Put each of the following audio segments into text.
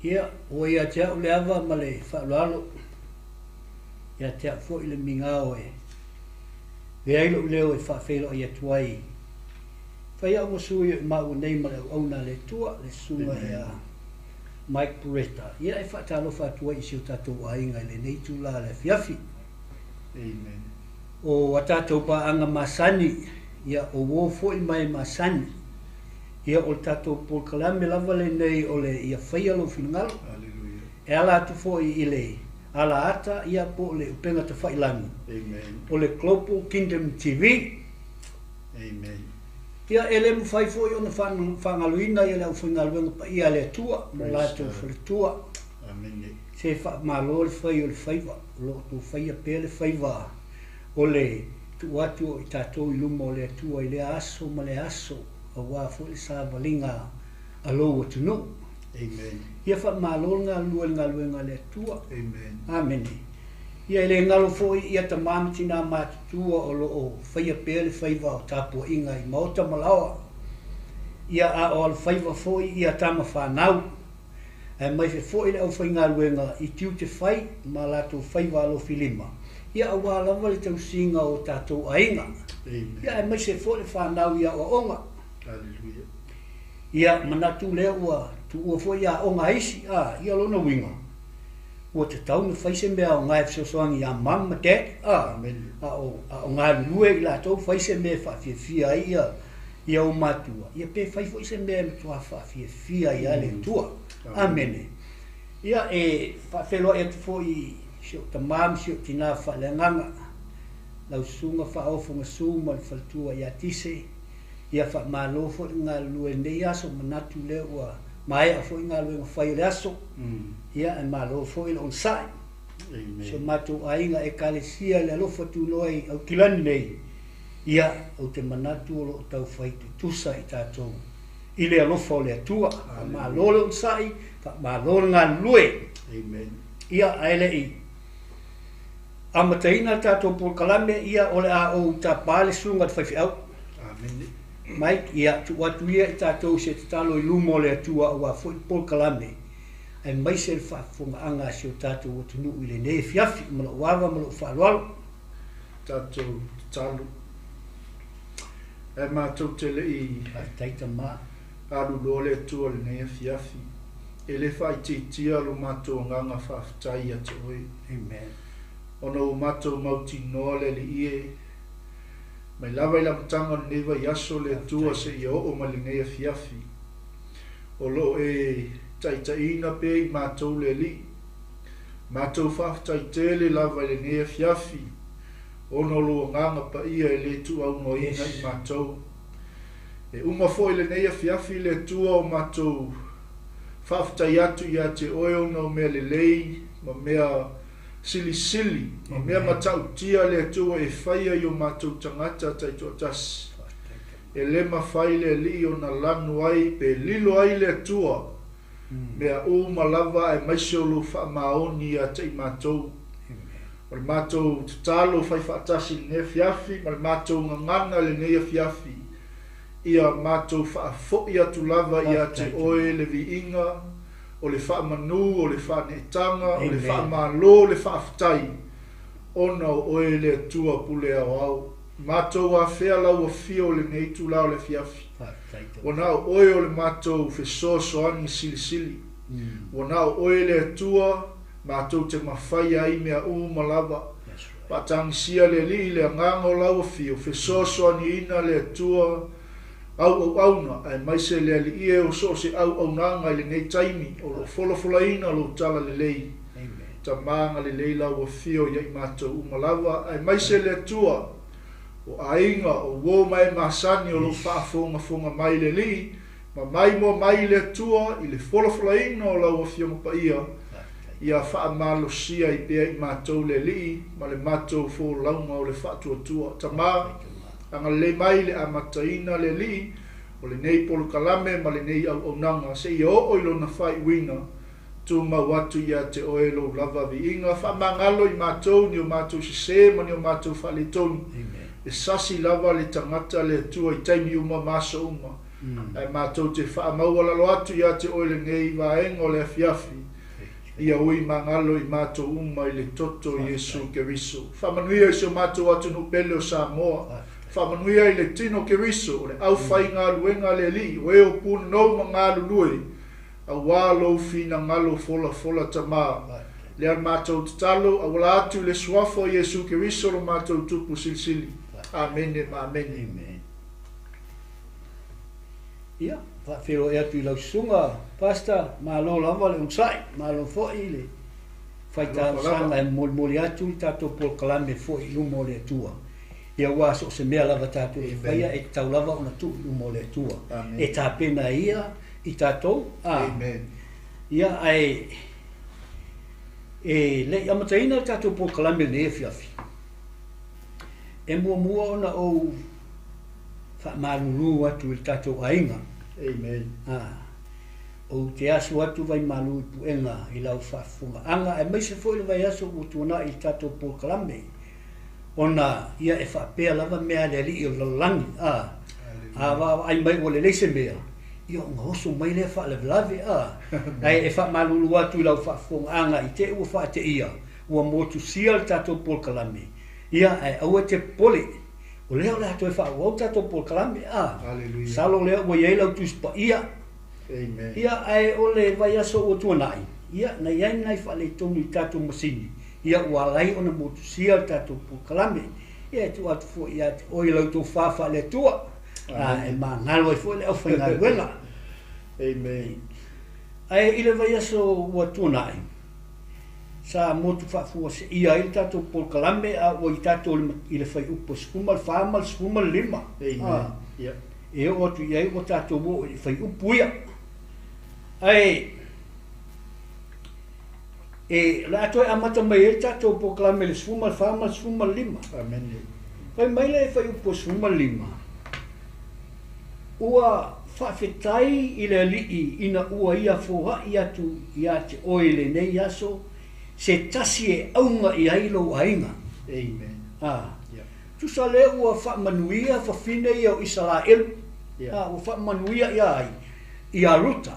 Ia, ua ia te au le ava ma le faaaloalo, ia te au foi le migao e avea ai lou leo e faafeiloai atu ai. Fai au ma sui o i maua nei ma le auauna a le Atua, le Susuga ia Mike Buretta. Ia, e faatalofa atu ai i si o tatou aiga i lenei itula o le afiafi. Amen. O a tatou paaga masani, ia, o uo foi ma e masani. Ia, o le tatou polokalame lava lenei o le Ia Faia Lou Finagalo. Hallelujah. E ala atu foi i le ala ata, ia, po o le upega tafailagi. Amen. O le Global Kingdom TV. Amen. Ia, e le mafai foi ona faagaloina ia le aufaigaluega paia a le Atua ma latou faletua. Amene. Se faamalo le fai o le faiva, o lo o outou faia pea le faiva o le tuu atu o i tatou i luma o le Atua i lea aso ma lea aso, aua foi le savaliga a lou atunuu. Amen. Ia faamalo le galulue i le galuega a le Atua. Amen. Amene. Ia e le galo foi ia tama ma tina matutua o lo o faia pea le faiva o tapuaiga i maota ma laoa. Ia a o alofaiva foi ia tama fanau, aemaise foi le aufaigaluega i tiute fai ma latou faiva alofi lima, ia aua lava le tausiga o tatou aiga. Amen. Ia aemaise foi le fanau i aoaoga. Hallelujah. Ia manatu lea ua tuua foi ia aoga a isi, a, ia lona uiga, ua tatau ona fai se mea aoga e fesoasoani ia Mum ma Dad, a, a o, a o galulue i latou, fai se mea e faafiafia ai ia, ia ou matua, ia pe fai foi se mea e matua faafiafia ai lava le Atua. Amene. Ia, e faafeiloai atu foi i si ou tama ma si ou tina faaleagaga, lau susuga Faaofogasu ma le faletua ia Tise, Ia faamalo foi le galulue i lenei aso, manatu lea ua maea foi galuega fai o le aso. Ia ae malo foi le onosai. Si o matou aiga Ekalesia i le alofa tunoa i Aukilani nei, ia ou te manatu o lo o tau fai tutusa i tatou i le alofa o le Atua. Faamalo le onosai, faamalo le galulue. Ia ae le i amataina le tatou polokalame, ia o le a ou tapa le susuga i le faifeau. Amene. Mike, ia tuu atu ia i tatou se tatalo i luma o le Atua aua foi le polokalame, aemaise le faafofogaaga a si o tatou atunuu i lenei afiafi. Ma lou ava ma lou faaaloalo. Tatou tatalo. Ae matou te le i. Faafetai tama. Alu loa le Atua i lenei afiafi. E le faaitiitia lo matou agaga faafetai ia te Oe. Amen. Ona ua matou mautinoa le Alii e, mai lava i le amataga o lenei vaiaso le Atua seia oo mai lenei afiafi. O lo o e taitaiina pea i matou le Alii. Matou faafetai tele lava i lenei afiafi ona o lou Agaga Paia e le tuuaunoaina i matou. E uma foi lenei afiafi le Atua o matou faafetai atu ia te Oe ona o mea lelei ma mea silisili ma mea matautia le Atua e faia i o matou tagata taitoatasi. E le mafai le Alii ona lanu ai pe lilo ai le Atua mea uma lava aemaise o lou faamaoni ia te i matou. O le matou tatalo fai faatasi i lenei afiafi ma le matou gagana i lenei afiafi, ia matou faafoi atu lava ia te Oe le viiga, o le faamanu, o le faaneetaga, o le faamalo, o le faafetai, ona o Oe le Atua pule aoao. Matou afea Lau afio i lenei itula o le afiafi. Ua na o Oe o le matou fesoasoani silisili. Ua na o Oe le Atua matou te mafaia ai mea uma lava. Faatagisia le Alii i le agaga o Lau afio, fesoasoaniina le Atua auauauna, aemaise le Alii e o so o se auaunaga i lenei taimi o lo o folafolaina Lou talalelei. Tama agalelei Lau afio ia i matou uma lava, aemaise le Atua o aiga, o uo ma e masani o lo o faafogafoga mai le Alii, ma maimoa mai i le Atua i le folafolaina o Lau Afioga Paia, ia faamalosia ai pea i matou le Alii ma le matou folauga o le faatuatua. Tama, agalelei mai i le amataina le Alii o lenei polokalame ma lenei auaunaga seia oo i lona faaiuina, tumau atu ia te Oe Lou lava viiga, faamagalo i matou ni o matou sese ma ni o matou faaletonu. E sasi lava le tagata le Atua i taimi uma ma aso uma. Ae matou te faamaualalo atu ia te Oe lenei vaega o le afiafi, ia ui magalo i matou uma i le toto o Iesu Keriso. Faamanuia i si o matou atunuu pele o Samoa. Faamanuia i le tino Keriso, o le aufaigaluega a le Alii, o e o punonou ma galulue, aua Lou finagalo folafola Tama. Lea le matou tatalo, auala atu i le Suafa o Iesu Keriso lo matou Tupu Silisili. Amene ma amene. Ia, faafeiloai atu i lau susuga, Pastor, malo lava le onosai, malo foi le fai talosaga e molimoli atu le tatou polokalame foi i luma o le Atua. Ia aua so o se mea lava tatou te faia e tatau lava ona tuu i luma o le Atua. E tapena e Ia i tatou, a. Ia, ae e le i amataina le tatou polokalame i lenei afiafi, e muamua ona ou faamalulu atu i le tatou aiga. Amen. A, ou te asu atu vaimalu i puega i lau faafofogaaga aemaise foi le vaiaso ua tuanai i le tatou polokalame, ona ia e faapea lava mea a le Alii o le lalolagi, a, a vaavaai mai ua lelei se mea, ia ona oso mai lea faalavelave, a. Ae e faamalulu atu i lau faafofogaaga i te i ua faateia, ua motusia le tatou polokalame, ia ae aua e te popole. O lea o le a toe faaauau tatou polokalame, a. Masalo lea ua i ai lau Tusi Paia. Amen. Ia, ae o le vaiaso ua tuanai, ia, na i ai nai faaletonu i tatou masini, ia, ua ala ai ona motusia le tatou polokalame. Ia, e tuu atu foi ia te oe i lau tofa faale-Atua, a, e magalo ai foi le aufaigaluega. Amen. Ae i le vaiaso ua tuanai, sa motu faafuaseia ai le tatou polokalame a ua i tatou i le fuaiupu 14 ma le 15. Amen. Yeah. E oo atu i ai ua tatou oo i fuaiupu ia. Ae e o le a toe amata mai ai le tatou polokalame i le 14 ma le 15. Amen. Fai mai le fuaiupu 15, Ua faafetai i le Alii ina ua ia foai atu ia te oe i lenei aso se tasi e auga i ai lou aiga. Amen. A. Yeah. Tusa lea ua faamanuia fafine ia o Isaraelu. Yeah. A, ua faamanuia ia ai? Ia Ruta.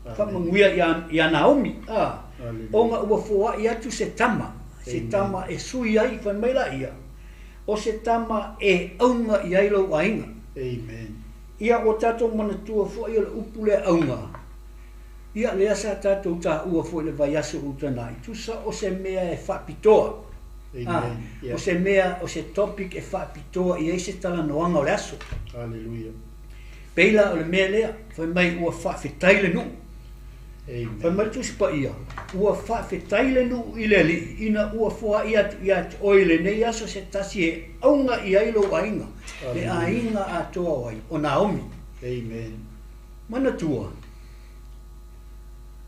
Amen. Faamanuia ia, ia Naomi. A. Hallelujah. Ona ua foai atu se tama, se Amen. tama e sui ai, fai mai la ia, o se tama e auga i ai lou aiga. Amen. Ia, ua tatou manatua foi o le upu lea auga, ia, lea sa tatou taua foi i le vaiaso ua tuanai, tusa o se mea e faapitoa, a, Amen. o Yeah. se mea, o se topic e faapitoa i ai se talanoaga o le aso. Hallelujah. Pei la o le mea lea, fai mai ua faafetai le nuu. Fai Amen. mai le Tusi Paia, Ua faafetai le nuu i le Alii ina ua foai atu ia te oe i lenei aso se tasi e auga i ai lou aiga, le Hallelujah. aiga atoa o ai, o Naomi. Amen. Manatua,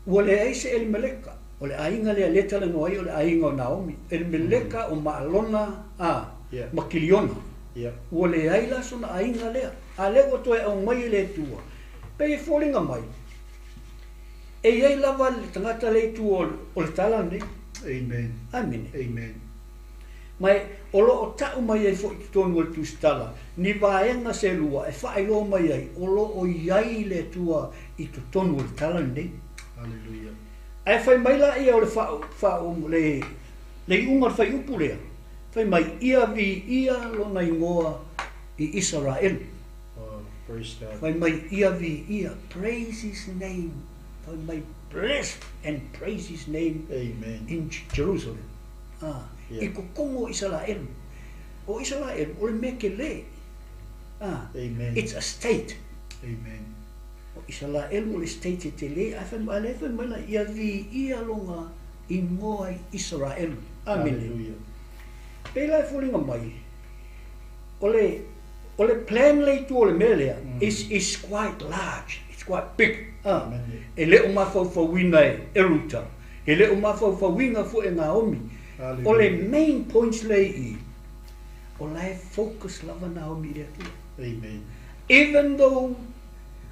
ua leai se Elimeleka, o le aiga lea lea e talanoa ai o le aiga o Naomi, Elimeleka o Maalona a, Yeah. ma Kiliona. Yeah. Ua leai la sona aiga lea, a lea ua toe aumai e le Atua. Pei e foliga mai, E i ai lava le tagata lea i tua o le tala lenei. Amen. Amene. Amen. Ma e, o lo o tau mai ai foi i totonu o le Tusitala ni vaega se lua e faailoa mai ai o lo o i ai le Atua i totonu o le tala lenei. Hallelujah. Ae fai mai laia o le faa, faa, le, le iuga o le fuaiupu lea, fai mai, Ia viia lona igoa i Isaraelu. Oh, praise God. Fai mai, Ia viia, praise his name. Fai mai, bless and praise his name. Amen. In Jerusalem. Ah, Yeah. I kokomo o Isaraelu. O Isaraelu, o le mea kele. Ah, Amen. It's a state. Amen. O Isaraelu o le state e tele, ae fai mai, a lea fai mai la, ia viia lona igoa i Isaraelu. Amene. Hallelujah. Pei la e foliga mai, o le, o le plan lea i tua o le mea lea, is, is quite large, it's quite big. Ah, Amen. e le o mafaufauina e, e Ruta, e le o mafaufauina foi e Naomi. Hallelujah. O le main points lea i i, o la e focus lava Naomi i le Atua. Amen. Even though,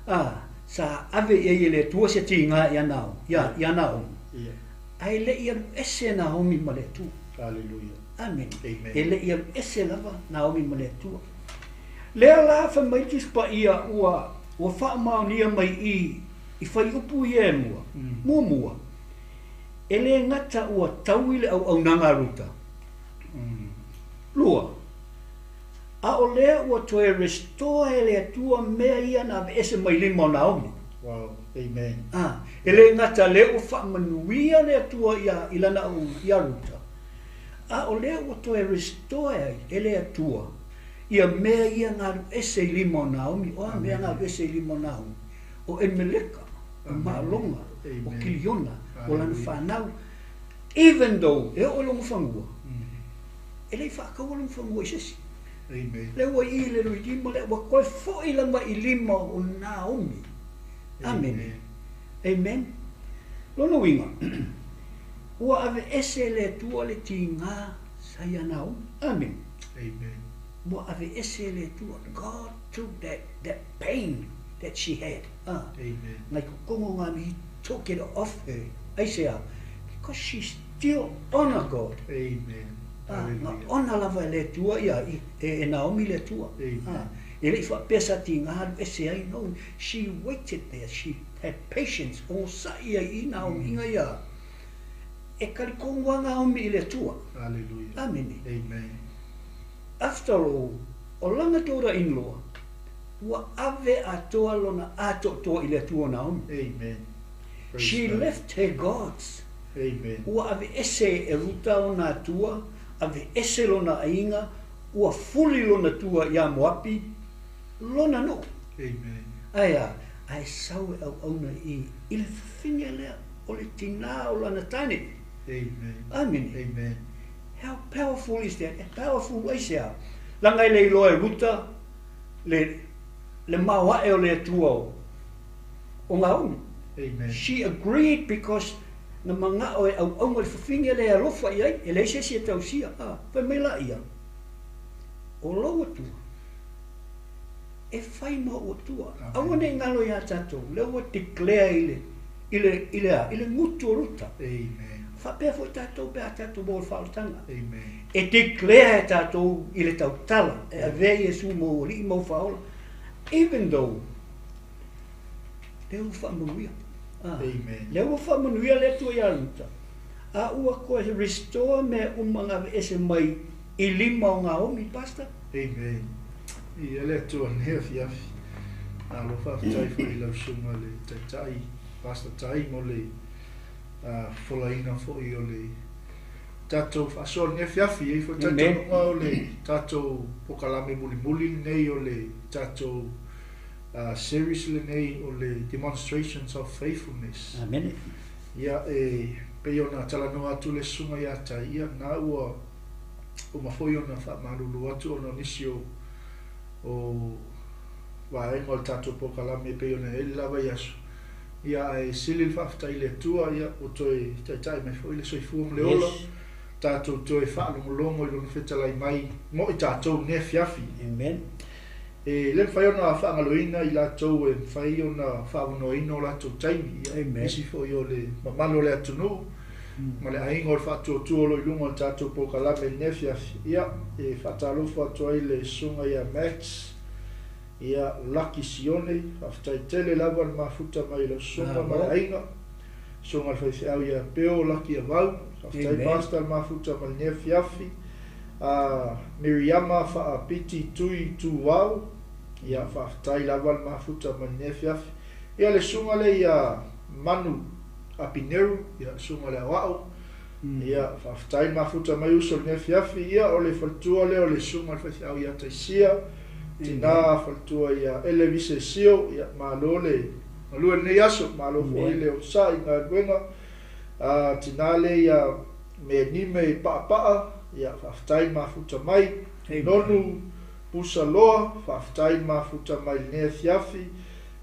ah, sa ave i ai e le Atua se tiga ia Naomi, ia, ia Naomi. Yeah. Ae le i alu ese Naomi ma le Atua. Hallelujah. Amene. Amen. E le i alu ese lava Naomi ma le Atua. Lea la fai mai le Tusi Paia ua Ua faamaonia mai i i fuaiupu ia e lua. Muamua, e le gata ua taui le auaunaga a Ruta. Lua, a o lea ua toe restore e le Atua mea ia na aveese mai lima o Naomi. Wow. Amen. A, e le gata lea ua faamanuia le Atua ia i lana auauna ia Ruta, a o lea ua toe restore ai e le Atua ia mea ia na alu ese i lima o Naomi. O a mea na alu ese i lima o Naomi? O Elimeleka, o Maalona, o Kiliona, o lana fanau. Even though e oo i lona fanua, e le i faataua lona fanua i se isi. Lea ua i i le Redeemer lea ua toe foi lava i lima o Naomi. Amene. Amen. Lona uiga, ua aveese e le Atua le tiga sa ia Naomi. Amene. Amen. Ua aveese e le Atua. God took that, that pain that she had. Ah. Amen. Ngai kokongo ngā mihi, took it off her. Aisea? Because she still honor God. Amen. Ah, na Hallelujah. ona lava e le Atua ia i, e, e Naomi le Atua. Amen. Ah, e le i faapea sa tiga alu ese ai, no, she waited there, she had patience, onosai ai i Naomi ina ia e talitonu lava Naomi i le Atua. Hallelujah. Amene. Amen. After all, o lana daughter-in-law, ua ave atoa lona atoatoa i le Atua o Naomi. Amen. Praise She God. left her gods. Amen. Ua aveese e Ruta ona atua, aveese lona aiga, ua fuli lona tua iā Moapi, lona nuu. Amen. Ae a? Ae sau e auauna i, i le fafine lea o le tinā o lana tāne. Amen. Amene. Amen. How powerful is that? E powerful aisea? Leaga e le iloa e Ruta le, le maoae o le Atua o, o Naomi. Amen. She agreed because na manao e auauna le fafine lea e alofa i ai, e leai se isi e tausia. A, fai mai laia, o lou Atua, e fai ma ou Atua. Aua ne i galo iā tatou, lea ua declare i le, i le, i le a? I le gutu o Ruta. Amen. Faapea foi tatou pe a tatou maua le faaolataga. Amen. E declare e tatou i le tautala, e avea Iesu ma ou Alii ma ou Faaola, even though lea ua faamanuia. Ah, Amen. Lea ua faamanuia le Atua iā Ruta, a ua toe restore mea uma na aveese mai i lima o Naomi, Pastor. Amen. Viia le Atua i lenei afiafi. Malo faafetai foi i lau susuga i le Taitai, Pastor Tai, mo le folaina foi o le tatou faasoa i lenei afiafi. E i ai foi le talitonuga o le tatou pokalame mulimuli lenei o le tatou series lenei o le Demonstrations of Faithfulness. Amene. Ia, e pei ona talanoa atu le susuga ia Tai, ia, na ua uma foi ona faamalulu atu ona o nisi o o vaega o le tatou polokalame e pei ona i ai le la vaiaso. Ia, ae sili le faafetai i le Atua, ia, ua toe taitai mai foi le soifua ma le ola, Yes. tatou toe faalogologo i Lona fetalai mai mo i tatou i lenei afiafi. Amen. E le mafai ona faagaloina i latou e mafai ona faaavanoaina o latou taimi, ia, Amen. nisi foi o le mamalu o le atunuu ma le aiga o le faatuatua o lo o i luga o le tatou polokalame i lenei afiafi. Ia, e faatalofa atu ai le susuga ia Max, ia Lucky Sione, faafetai tele lava le mafuta mai i lau susuga ma le aiga, susuga i le faifeau ia Peo Lucky Avau, faafetai Amen. Pastor le mafuta mai lenei afiafi. A Miriama Faapiti Tui Tuau, ia faafetai lava le mafuta mai lenei afiafi. Ia le susuga lea ia Manu Apineru, ia le susuga i le Aoao, ia faafetai le mafuta mai uso i lenei afiafi. Ia o le faletua lea o le susuga i le faifeau ia Taisia, tina faletua ia Elevise Sio, ia malo le galue i lenei aso, malo foi le onosai i galuega. A tina lea ia Menime Paapaa, ia faafetai le mafuta mai. Nonu Pusa Loa, faafetai le mafuta mai i lenei afiafi.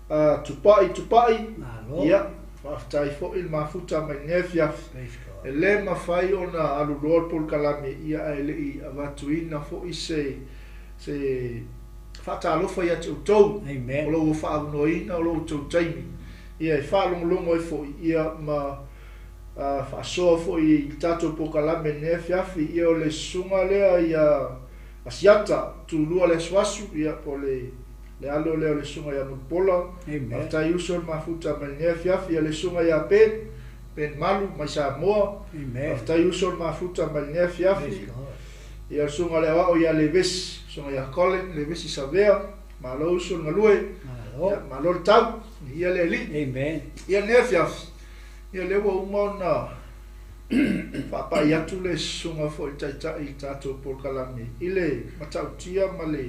A Tupai Tupai, Malo. ia faafetai foi le mafuta mai lenei afiafi. Praise God. E le mafai ona alu loa le polokalame, ia ae le i avatuina foi se se faatalofa ia te outou. Amen. O lo o ua faaavanoaina o lo outou taimi, ia e faalogologo ai foi, ia ma faasoa foi i le tatou polokalame i lenei afiafi. Ia o le susuga lea ia Asiata, Tulua le Asuasu, ia po o le Le alo lea o le Susuga ia Mulipola. Faafetai uso le mafuta mai lenei afiafi. Ia le Susuga ia Ben, Ben Malu mai Samoa. Faafetai uso le mafuta mai lenei afiafi. Ia le Susuga le Aoao ia Levesi, Susuga ia Colin Levesi Savea. Malo uso le galue. Ia, malo le tau. Ia le Alii. Amen. Ia lenei afiafi. Ia lea ua uma ona faapai atu le susuga foi i le Taitai i le tatou polokalame i le matautia ma le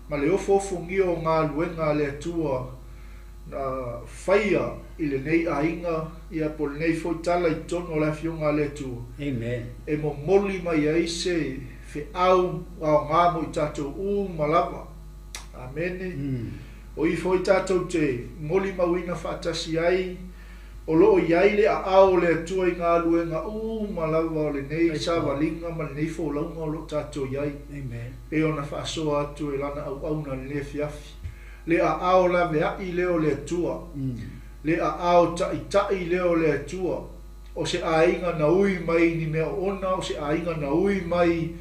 ma le ofoofogia o galuega a le Atua na faia i lenei aiga, ia po o lenei foi tala i totonu o le Afioga a le Atua. Amen. E momoli mai ai se feau aoga mo i tatou uma lava. Amene. O i foi tatou te molimauina faatasi ai O lo o i ai le aao o le Atua i galuega uma lava o lenei savaliga ma lenei folauga o lo o tatou i ai, pei ona faasoa atu e Lana auauna i lenei afiafi. Le aao laveai lea o le Atua. Le aao taitai lea o le Atua. O se aiga na ui mai i ni mea oona, o se aiga na ui mai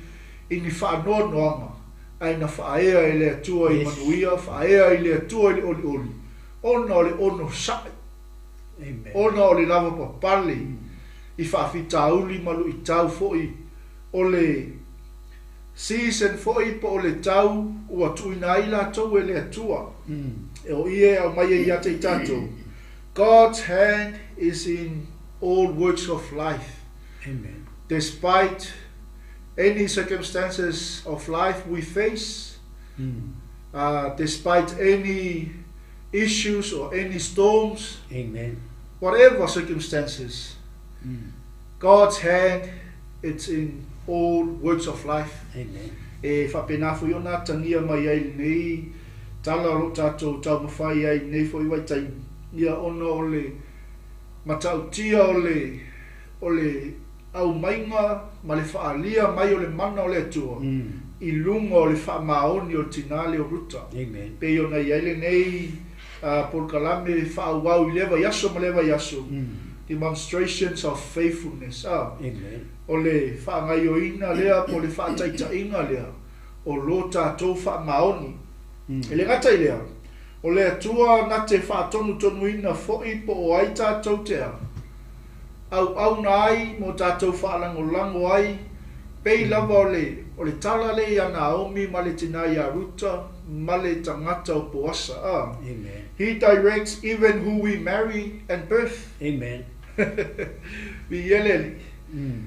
i ni faanoanoaga, ae na faaea e le Atua i manuia, faaea i le Atua i le olioli, ona o le onosai. Ona o le lavapapale i faafitauli ma luitau foi o le season foi po o le tau ua tuuina ai latou e le Atua. E o i e aumai ai ia te i tatou, God's hand is in all works of life. Amen. Despite any circumstances of life we face, despite any issues or any storms, Amen. whatever circumstances, God's hand it's in all works of life. Amen. E faapena foi ona atagia mai ai lenei tala o lo o tatou taumafai ai i lenei foi vaitaimi, ia ona o le matautia o le o le aumaiga ma le faaalia mai o le mana o le Atua i luga o le faamaoni o le tinā lea o Ruta. Amen. Pei ona i ai lenei polokalame faaauau i lea vaiaso ma lea vaiaso, Demonstrations of Faithfulness, a. Amen. O le faagaioina lea po o le faataitaiga lea o lo tatou faamaoni. E le gata i lea, o le Atua na te faatonutonuina foi po o ai tatou te a. auauna ai ma o tatou faalagolago ai, pei lava o le, o le tala lea ia Naomi ma le tinā ia Ruta ma le tagata o Poasa, a. Amen. He directs even who we marry and birth. Amen. Viia le Alii.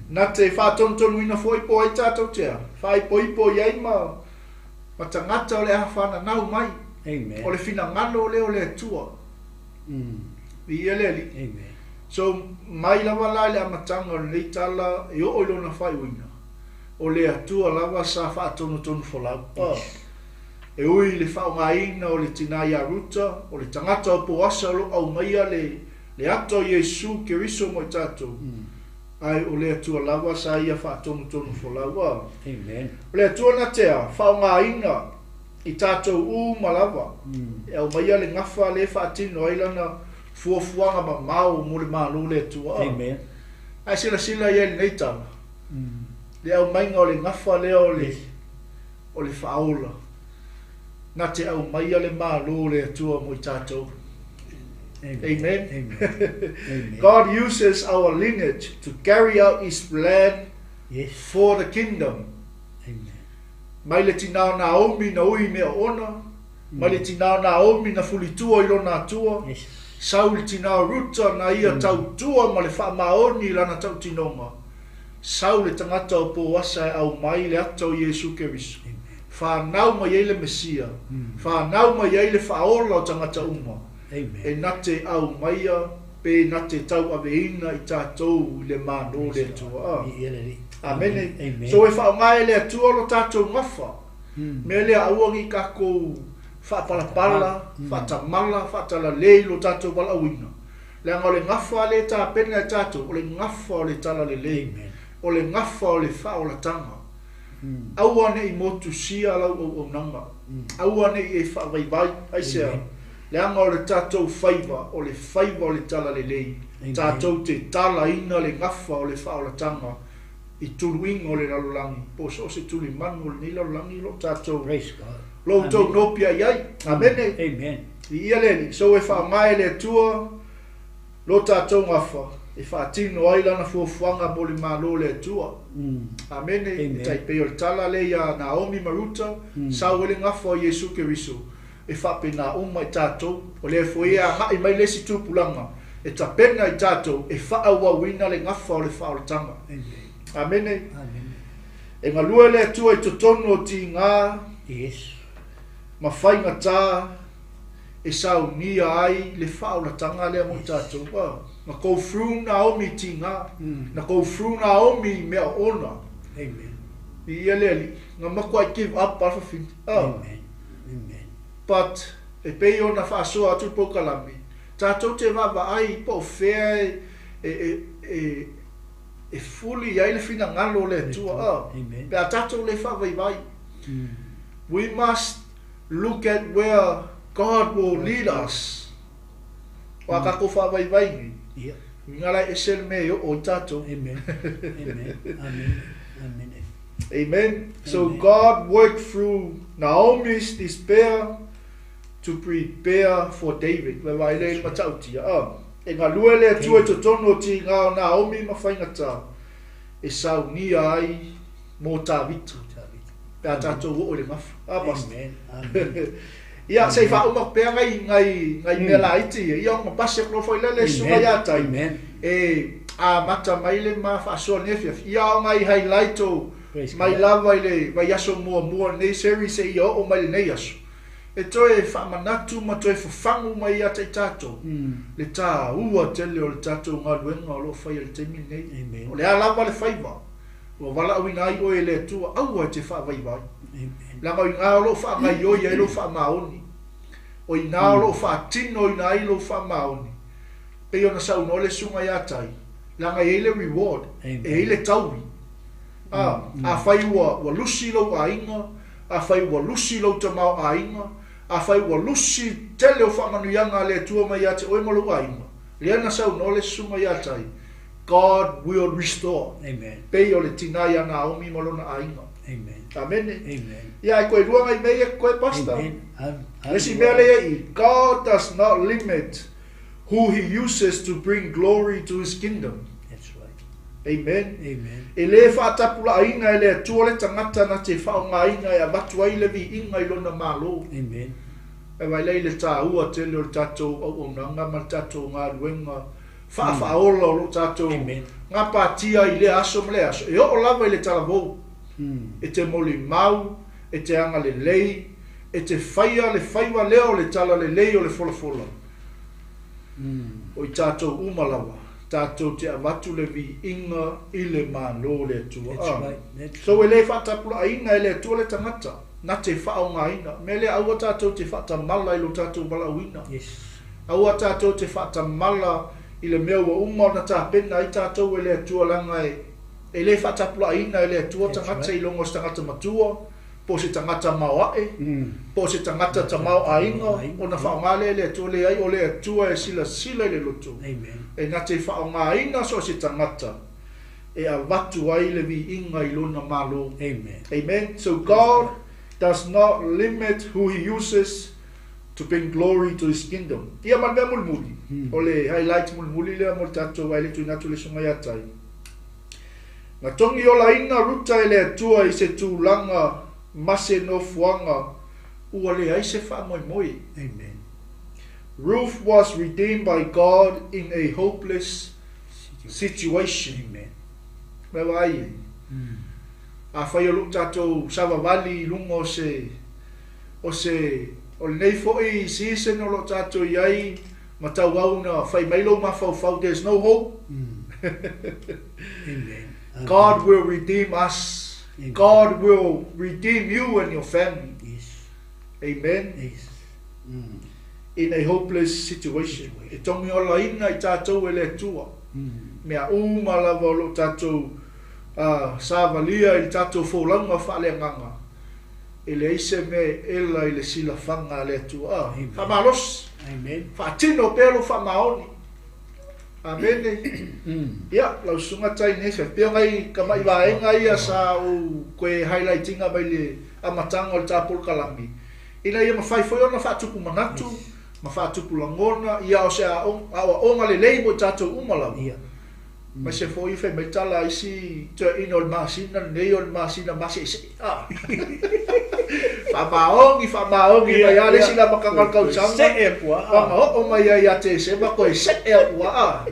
Na te faatonutonuina foi po ai tatou te a, faaipoipo i ai ma, ma tagata o le a fananau mai. Amen. O le finagalo lea o le Atua. Viia le Alii. Amen. So, mai lava la i le amataga o lenei tala e oo i lona faaiuina, o le Atua lava sa faatonutonu folau. Oh. E ui i le faaaogaina o le tinā ia Ruta, o le tagata o Poasa o lo o aumaia le, le ata o Iesu Keriso mo i tatou, ae o le Atua lava sa ia faatonutonu folau. Oh. Amen. O le Atua na te a, faaaogaina i tatou uma lava, e aumaia le gafa lea e faatino ai lana fuafuaga mamao mo le Malo o le Atua. Amen. Ae silasila i ai i lenei tala, le aumaiga o le gafa lea o le, o le faaola, na te aumaia le Malo o le Atua mo i tatou. Amen. Amen. Amen. Amen. God uses our lineage to carry out His plan Yes. for the kingdom. Amen. Mai le tinā o Naomi na ui i mea oona, mai le tinā o Naomi na fulitua i lona Atua, sau i le tinā o Ruta na ia tautua ma le faamaoni i lana tautinoga, sau le tagata o Poasa e aumai le ata o Iesu Keriso, whanau mai ai le Mesia, whanau mai ai le faaola o tagata uma, e na te aumaia pe na te tauaveina i tatou i le Malo o le Atua. Amene. So e faaaoga e le Atua lo tatou gafa. Mea lea aua nei tatou faapalapala, faatamala, faatalalei lo tatou valaauina. Leaga o le gafa lea e tapena e tatou, o le gafa o le talalelei, o le gafa o le faaolataga. Aua ne i motusia lau auaunaga, aua ne i e faavaivai, aisea? Leaga o le tatou faiva, o le faiva o le talalelei, tatou te talaina le gafa o le faaolataga. i tuluiga o le lalolagi, po o so o se tulimanu o lenei lalolagi o lo o tatou, Praise God. lo outou Amen. nopiai ai. Amene. Amen. Viia le Alii. So e faaaoga e le Atua lo tatou gafa e faatino ai Lana fuafuaga mo le Malo o le Atua. Amene. E Amen. tai pei o le tala lea ia Naomi ma Ruta, sau ai le gafa o Iesu Keriso, e faapena uma i tatou. O lea foi e agai mai le isi tupulaga e tapena i tatou e faaauauina le gafa o le faaolataga. Amen. Amene. Amene. E galue le Atua i totonu o tiga Yes. ma faigata e saunia ai le faaolataga lea mo i tatou. Ah, na go through Naomi i tiga, na go through Naomi i mea oona. Amen. Viia le Alii, na matuai give up lava fafine. Ah. Amen. Amen. But, e pei ona faasoa atu le polokalame, tatou te vaavaai po o fea e, e, e, e, e fuli ai le finagalo o le Atua. Ah. Amen. Pe a tatou le faavaivai. We must look at where God will lead us. O a tatou faavaivai nei, Ia. uiga la e ese le mea e oo i tatou. Amen. Amen. Amen. Amen. Amen. So Amen. God worked through Naomi's despair to prepare for David. Vaavaai lea i le matautia. Ah, e galue le Atua i totonu o tiga o Naomi ma faigata e saunia ai mo Tavita. Pe a tatou oo i le gafa. Ah, Pastor. Amen. Amen. Ia, se i faauma pea ngai, ngai, ngai mea laiti ia. Ia, ona pasi atu loa foi lea le susuga ia tai. Amen. E amata mai le ma faasoa i lenei afiafi. Ia, o ngai highlight o Praise mai God. lava i le vaiaso muamua o lenei series seia oo mai lenei aso. E toe faamanatu ma toe fafagu mai ia te i tatou le taua tele o le tatou galuega o lo o faia i le taimi lenei. Amen. O le a lava le faiva ua valaauina ai oe e le Atua, aua e te faavaivai. Amen. Leaga o ina o lo o faagaoioi ai lou faamaoni, o ina o lo o faatinoina ai lou faamaoni, pei ona saunoa le susuga ia Tai, leaga e i ai le reward, Amen. e i ai le taui. A, afai ua, ua lusi lou aiga, afai ua lusi lou tamaoaiga, afai ua lusi tele o faamanuiaga a le Atua mai ia te oe ma lou aiga, lea na saunoa le susuga ia Tai, God will restore. Amen. Pei o le tina ia Naomi ma lona aiga. Amen. Amene. Amen. Ia, e toe lua ngai mea ia koe, Pastor. Amen. Amen. Le isi mea lea i, God does not limit who he uses to bring glory to his kingdom. That's right. Amen. Amen. E lē faatapulaaina e le Atua le tagata na te faaaogaina e avatu ai le viiga i lona Malo. Amen. E vaai lea i le taua tele o le tatou auaunaga ma le tatou galuega faafaaola o loo tatou Amen. gapatia i lea aso ma lea aso. E oo lava i le talavou, e te molimau, e te agalelei, e te faia le faiva lea o le talalelei o le folafola. O i tatou uma lava, tatou te avatu le viiga i le Malo o le Atua. That's Ah. right. That's So e lē faatapulaaina e le Atua le tagata na te faaaogaina. Mea lea aua tatou te faatamala i lo tatou valaauina. Yes. Aua tatou te faatamala i le mea ua uma ona tapena ai tatou e le Atua leaga e e lē faatapulaaina e le Atua That's tagata right. i luga o se tagata matua, po o se tagata maoae, po o se tagata tamaoaiga, Tamaoaiga. ona faaaoga lea e le Atua. Leai, o le Atua e silasila i le loto. Amen. E na te faaaogaina so o se tagata e avatu ai le viiga i lona Malo. Amen. Amen. So God does not limit who he uses to bring glory to his kingdom. Ia ma le mea mulimuli, o le highlight mulimuli lea mo le tatou ai le tuuina atu le susuga ia Tai. Na togi olaina Ruta e le Atua i se tulaga ma se nofoaga ua leai se faamoemoe. Amen. Ruth was redeemed by God in a hopeless situation. Amen. Mea vaai e. Afai o loo tatou savavali i luga o se o se o lenei foi season o loo tatou i ai ma tauau na fai mai lou mafaufau, there's no hope. Amen. God will redeem us. Amen. God will redeem you and your family. Yes. Amen. Yes. In a hopeless situation. E togi olaina i tatou e le Atua. Mea uma lava o loo tatou savalia i le tatou folauga faaleagaga. E leai se mea e ela i le silafaga a le Atua. Amen. Faamalosi. Amen. Faatino pea lou faamaoni. Amene. Ia, lau susuga Tai Nefe, pei o nai tamai vaega ia sa ou toe highlight ina mai le amataga o le ta polokalame, ina ia mafai foi ona faatupu manatu ma faatupu lagona, ia o se aoaoga lelei mo i tatou uma lava. Aemaise foi fai mai tala a isi toeaiina o le masina lenei o le masina maseesee. A. Faamaoni, faamaoni mai lava le isi i le amataga o le tausaga. See atu lava. Ona oo mai ai ia Tesema toe see atu lava.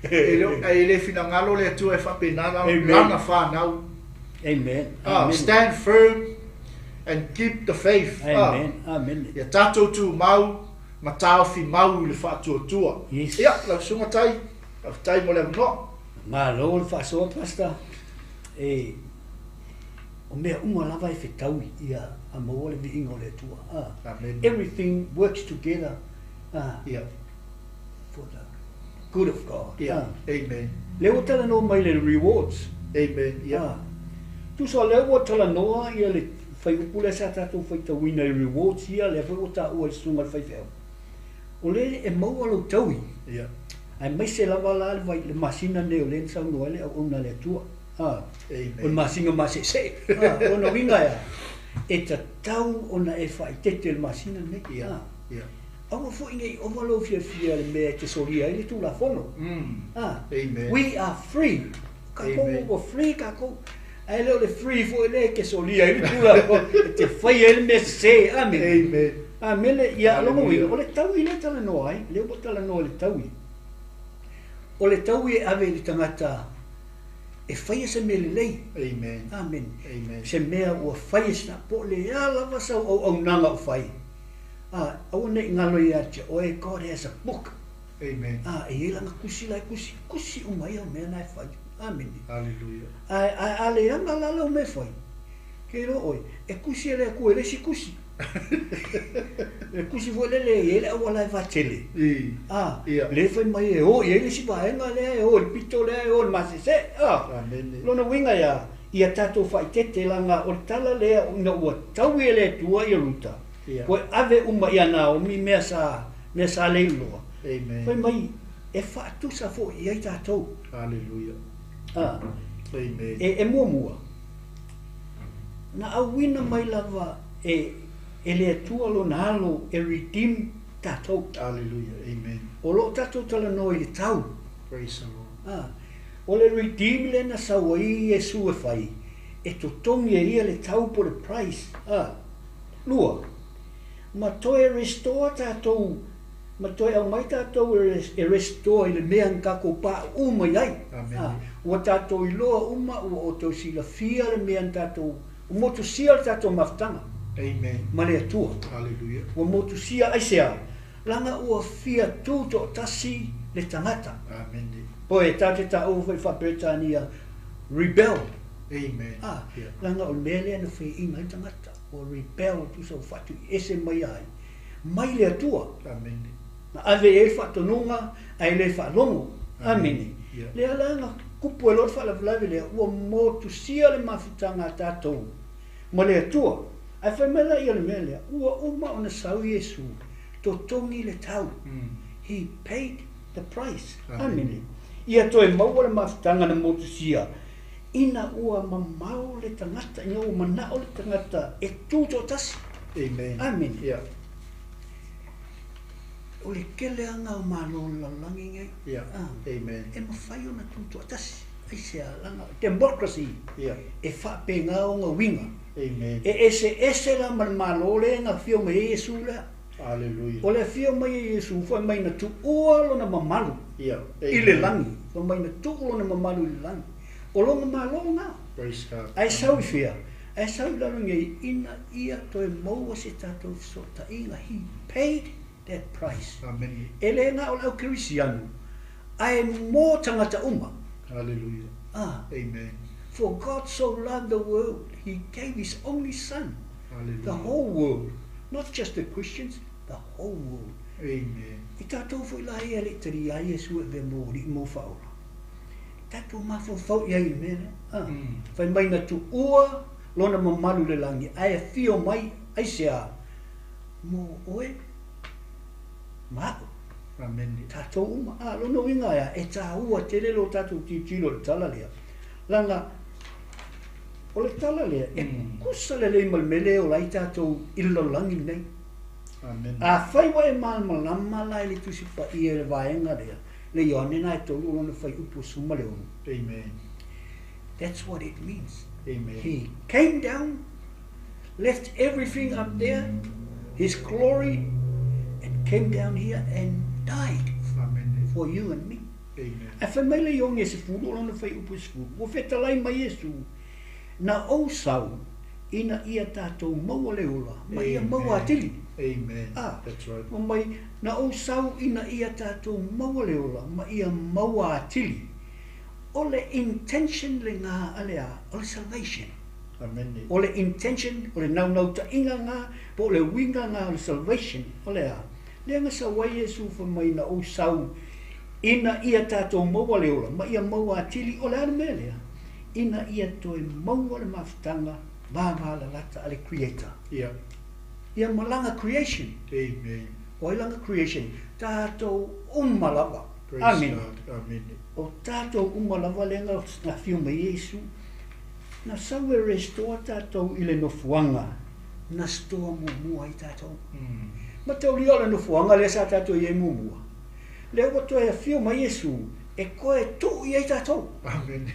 E le, e le finagalo le Atua e faapena lana fanau. Amen. Amen. Stand firm and keep the faith. Amen. Amen. Ia tatou tumau ma taofi mau i le faatuatua. Yes. Ia, lau Susuga Tai, faafetai mo le avanoa. Malo le faasoa Pastor. E, o mea uma lava e fetaui ia a maua le viiga o le Atua. Ah. Amen. Everything works together. Ah. Yeah. For the good of God. Yeah. Ah. Amen. Lea ua talanoa mai le rewards. Amen. Yeah. Ah. Tusa lea ua talanoa ia le fuaiupu lea sa tatou faitauina i rewards ia, lea foi ua taua e le susuga i le faifeau. O le e maua lou taui. Yeah. Aemaise lava la le vai, le masina lenei o lea na saunoa ai le auauna a le Atua. Ah. Amen. O le masina maseesee. Ah, lona uiga e a? E tatau ona e faaeteete i le masina lenei. Yeah. Ah. Yeah. Aua foi ne i ova lou fiafia i le mea e te solia ai le Tulafono. Ah. Amen. We are free. Kakou Amen. ua free kakou. Ae le o le free foi lea e te solia ai le Tulafono, e te fai ai le mea sese. Amene. Amen. Amene. Ia, lona uiga, Hallelujah. o le taui lea e talanoa ai, lea ua talanoa i le taui. O le taui e ave i le tagata e faia se mea lelei. Amen. Amene. Amen. Se mea ua faia se po o le a lava sau auaunaga o fai. A, aua ne i galo ia te oe, God has a book. Amen. A, e i ai lana tusi la e tusi, tusi uma ai au mea na e fai. Amene. Hallelujah. Ae, ae a leaga la lau mea e fai, ke iloa oe, e tusi e le Atua i le isi tusi. Le tusi foi lele e i ai le auala e vaatele. I. A, Ia. le fai mai e o i ai le isi vaega lea e o i le pito lea e o i le masese. A, Amene. lona uiga ia, ia tatou faaeteete leaga o le tala lea ina ua taui e le Atua ia Ruta, Ia. Toe ave uma ia Naomi mea sa, mea sa leiloa. Amen. Fai mai, e faatusa foi i ai tatou. Hallelujah. A, Amen. e, e muamua, na auina mai lava e, e le Atua lona alo e redeem tatou. Hallelujah. Amen. O loo tatou talanoa i le tau. Praise the Lord. A, o le redeem lea na sau ai Iesu e fai, e totogi e ia le tau po o le price. A, Lua, ma toe restore tatou, ma toe aumai tatou e restore i le mea na tatou pauu mai ai. Amene. Ua tatou iloa uma, ua outou silafia le mea na tatou, ua motusia le tatou mafutaga. Amen. Ma le Atua. Hallelujah. Ua motusia aisea? Leaga ua fia tu toatasi le tagata. Amene. Poe, tatou te taua foi faa-Peretania, rebel. Amen. A, Yeah. leaga o le mea lea na faiaina ai le tagata. Ua rebel tusa ua faatuiese mai ai mai le Atua. Amene. Na ave i ai le faatonuga ae le faalogo. Amene. Yeah. Lea la na kupu ai loa le faalavelave lea, ua motusia le mafutaga a tatou ma le Atua. Ae fai mai la ia le mea lea, ua uma ona sau Iesu, totogi le tau. He paid the price. Amene. Ia toe maua le mafutaga na motusia Ina ua mamao le tagata, ina ua manao le tagata e tu toatasi. Amen. Amene. Yeah. O le keleaga o Malo o le lalolagi nei. Yeah. Ah. Amen. E mafai ona tu toatasi. Aisea laga democracy. Yeah. E faapena ona uiga. Amen. E eseese la ma le Malo lea na afio mai ai Iesu lea. Hallelujah. O le afio mai e Iesu fai mai na tuua lona mamalu. Yeah. I le lagi. Fai mai na tuu lona mamalu i le lagi. O lona Malo lena. Praise God. Ae sau i fea? Ae sau i lalo nei ina ia toe maua se tatou fesootaiga. He paid that price. Amene. E le na o le au Kerisiano, ae mo tagata uma. Hallelujah. Ah. Amen. For God so loved the world, he gave his only son. Hallelujah. The whole world. Not just the Christians, the whole world. Amen. I tatou foi la ia le i talia ai Iesu e avea mo Alii mo Faaola. Tatou mafaufau i ai i le mea lea. A, fai mai na tuua lona mamalu i le lagi, ae afio mai aisea mo oe ma aʻu. Amene. Tatou uma. A, lona uiga e a? E tāua tele lo tatou tilotilo i le tala lea, leaga o le tala lea e kusa lelei ma le mea lea e ola ai tatou i le lalolagi lenei. Amene. Afai ua e malamalama la i le Tusi Paia i le vaega lea, le Ioane na e tolu o lona fuaiupu 16. Amen. That's what it means. Amen. He came down, left everything up there, his glory, and came down here and died Amene. for you and me. Amen. Ae fai mai le Ioane 10 o lona fuaiupu 10, ua fetalai mai Iesu, na ou sau ina ia tatou maua le ola, ma ia maua atili. Amen. Ah, That's right. Fai mai, na ou sau ina ia tatou maua le ola, ma ia maua atili. O le intention lena a le a? O le salvation. Amene. O le intention, o le naunautaiga lena, po o le uiga lena o le salvation, o le a? Lea na sau ai Iesu fai mai na ou sau ina ia tatou maua le ola, ma ia maua atili, o le a le mea lea? Ina ia toe maua le mafutaga vavalalata a le Creator. Ia. Ia ma lana creation. Amen. O ai lana creation? Tatou uma lava. Praise Amene. God. Amene. O tatou uma lava lea na afio mai Iesu, na sau e restore tatou i le nofoaga na stoa muamua ai tatou. Ma taulia o le nofoaga lea sa tatou i ai muamua, lea ua toe afio mai Iesu e toe tuu i ai tatou. Amene.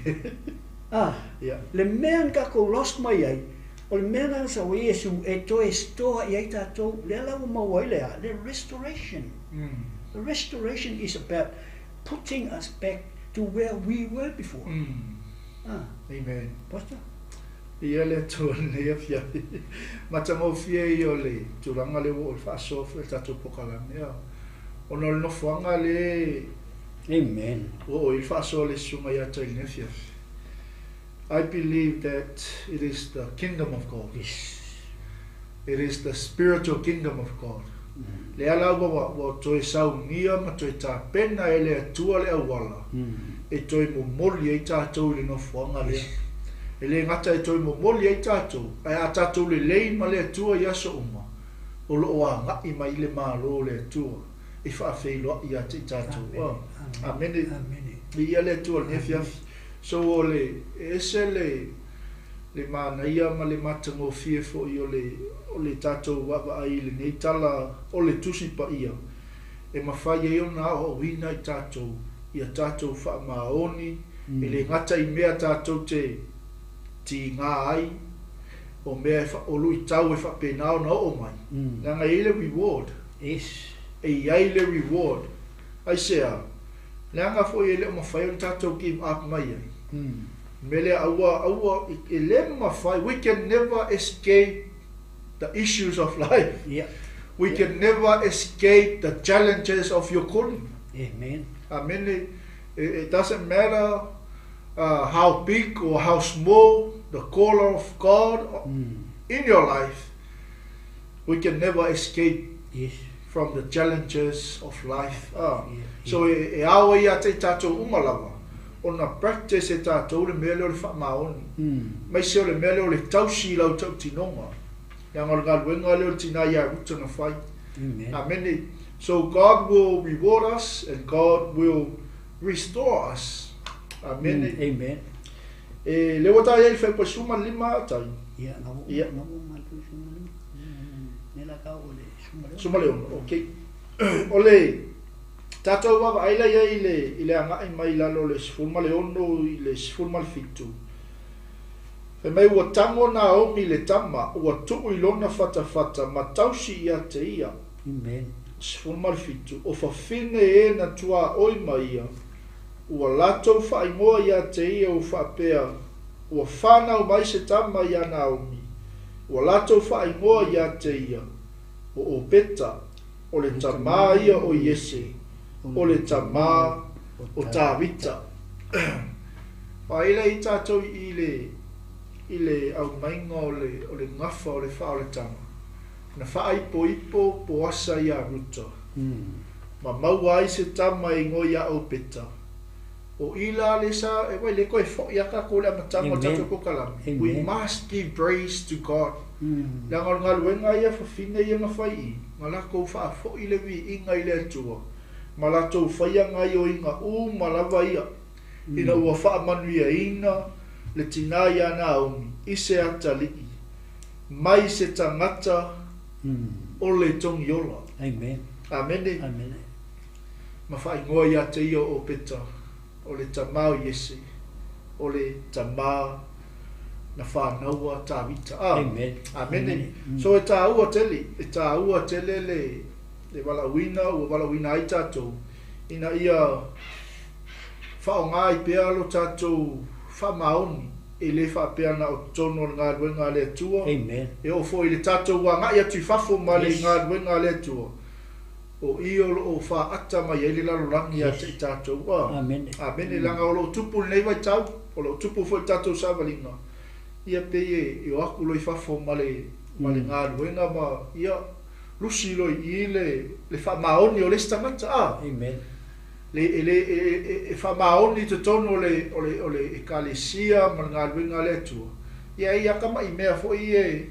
Ah, Ia. le mea na tatou lost mai ai, o le mea lena na sau ai Iesu e toe stoa i ai tatou, lea la ua maua ai le a? Le restoration. The restoration is about putting us back to where we were before. Ah, Amen. Pastor? Ia le Atua i lenei afiafi. Matagofie ia o le tulaga lea ua oo i le faasoa foi o le tatou polokalame. Ioe. Ona o le nofoaga lea Amen. ua oo i le faasoa a le Susuga ia te i lenei afiafi. I believe that it is the kingdom of God. Yes. It is the spiritual kingdom of God. Lea la ua ua toe saunia ma toe tapena e le Atua le auala e toe momoli ai tatou i le nofoaga lea. E le gata e toe momoli ai tatou, ae a tatou lelei ma le Atua i aso uma, o lo o agai mai i le Malo o le Atua e faafeiloai ia te i tatou. Amene. Viia le Atua i lenei afiafi. So o le, e ese le, le manaia ma le matagofie foi o le, o le tatou vaavaai i lenei tala o le Tusi Paia, e mafai ai ona aoaoina i tatou ia tatou faamaoni, e le gata i mea tatou te tiga ai, o mea e fa, o luitau e faapena ona oo mai, leaga e i ai le reward. Yes. E i ai le reward. Aisea? Leaga foi e le o mafai ona tatou give up mai ai. Mea lea aua, aua, e le mafai, we can never escape the issues of life. Ia. We can never escape the challenges of your calling. Amen. Amene. It doesn't matter how big or how small the call of God in your life, we can never escape Yes. from the challenges of life. Ah. Yeah. So e ao ai ia te i tatou uma lava ona practice e tatou le mea lea o le faamaoni. Aemaise o le mea lea o le tausi i lau tautinoga. Leaga o le galuega lea o le tina ia Ruta na fai. Amen. Amene. So God will reward us and God will restore us. Amene. Amen. E le ua ta iai fai pa suma lima tai. Ia, na ua, Ia. na ua matou suma lima. Ne la ka o le suma le. Suma le ono, okay. O le tatou vaavaai la iai i le, i le agai mai i lalo o le 16 i le 17. Fai mai ua tago Naomi i le tama, ua tuu i lona fatafata ma tausi ia te ia. Amen. 17, o fafine e na tuaoi ma ia, ua latou faaigoa ia te ia ua faapea, ua fanau mai se tama ia Naomi, ua latou faaigoa ia te ia, o Opeta, o le tamā ia o Iese, o le tamā o Tavita. Faila i tatou i le, i le aumaiga o le, o le gafa o le faaolataga, na faaipoipo Poasa ia Ruta, ma maua ai se tama e igoa ia Opeta. O i la le sa, e wai le koe foi a tatou le amataga o le tatou polokalame. We must give praise to God. Leaga o le galuega ia fafine ia na fai i, na latou faafoi le viiga i le Atua. ma latou faia gaioiga uma lava ia, ina ua faamanuiaina le tinā iā Naomi i se atalii mai se tagata o le togiola. Amen. Amene. Amene. Ma faaigoa ia te ia o Opeta, o le tama o Iese, o le tama na fanaua Tavita. A. Amen. Amene. So e tāua tele, e tāua tele le, le valaauina ua valaauina ai tatou, ina ia faaaoga ai pea lo tatou faamaoni, e le faapea na o totonu o le galuega a le Atua. Amen. E oo foi i le tatou agai atu i fafo ma le Yes. galuega a le Atua, o i o loo faata mai ai le lalolagi ia te i tatou. A. Amene. Amene, leaga o loo tupu lenei vaitau, o loo tupu foi i le tatou savaliga, ia pei e, e o atu loa i fafo ma le, ma le galuega ma ia lusi loa i i le, le faamaoni o le isi tagata. A. Amen. Le, e, le, e, e, e faamaoni i totonu o le, o le, o le ekalesia ma le galuega a le Atua. Ia e ia kama'i mea foi e,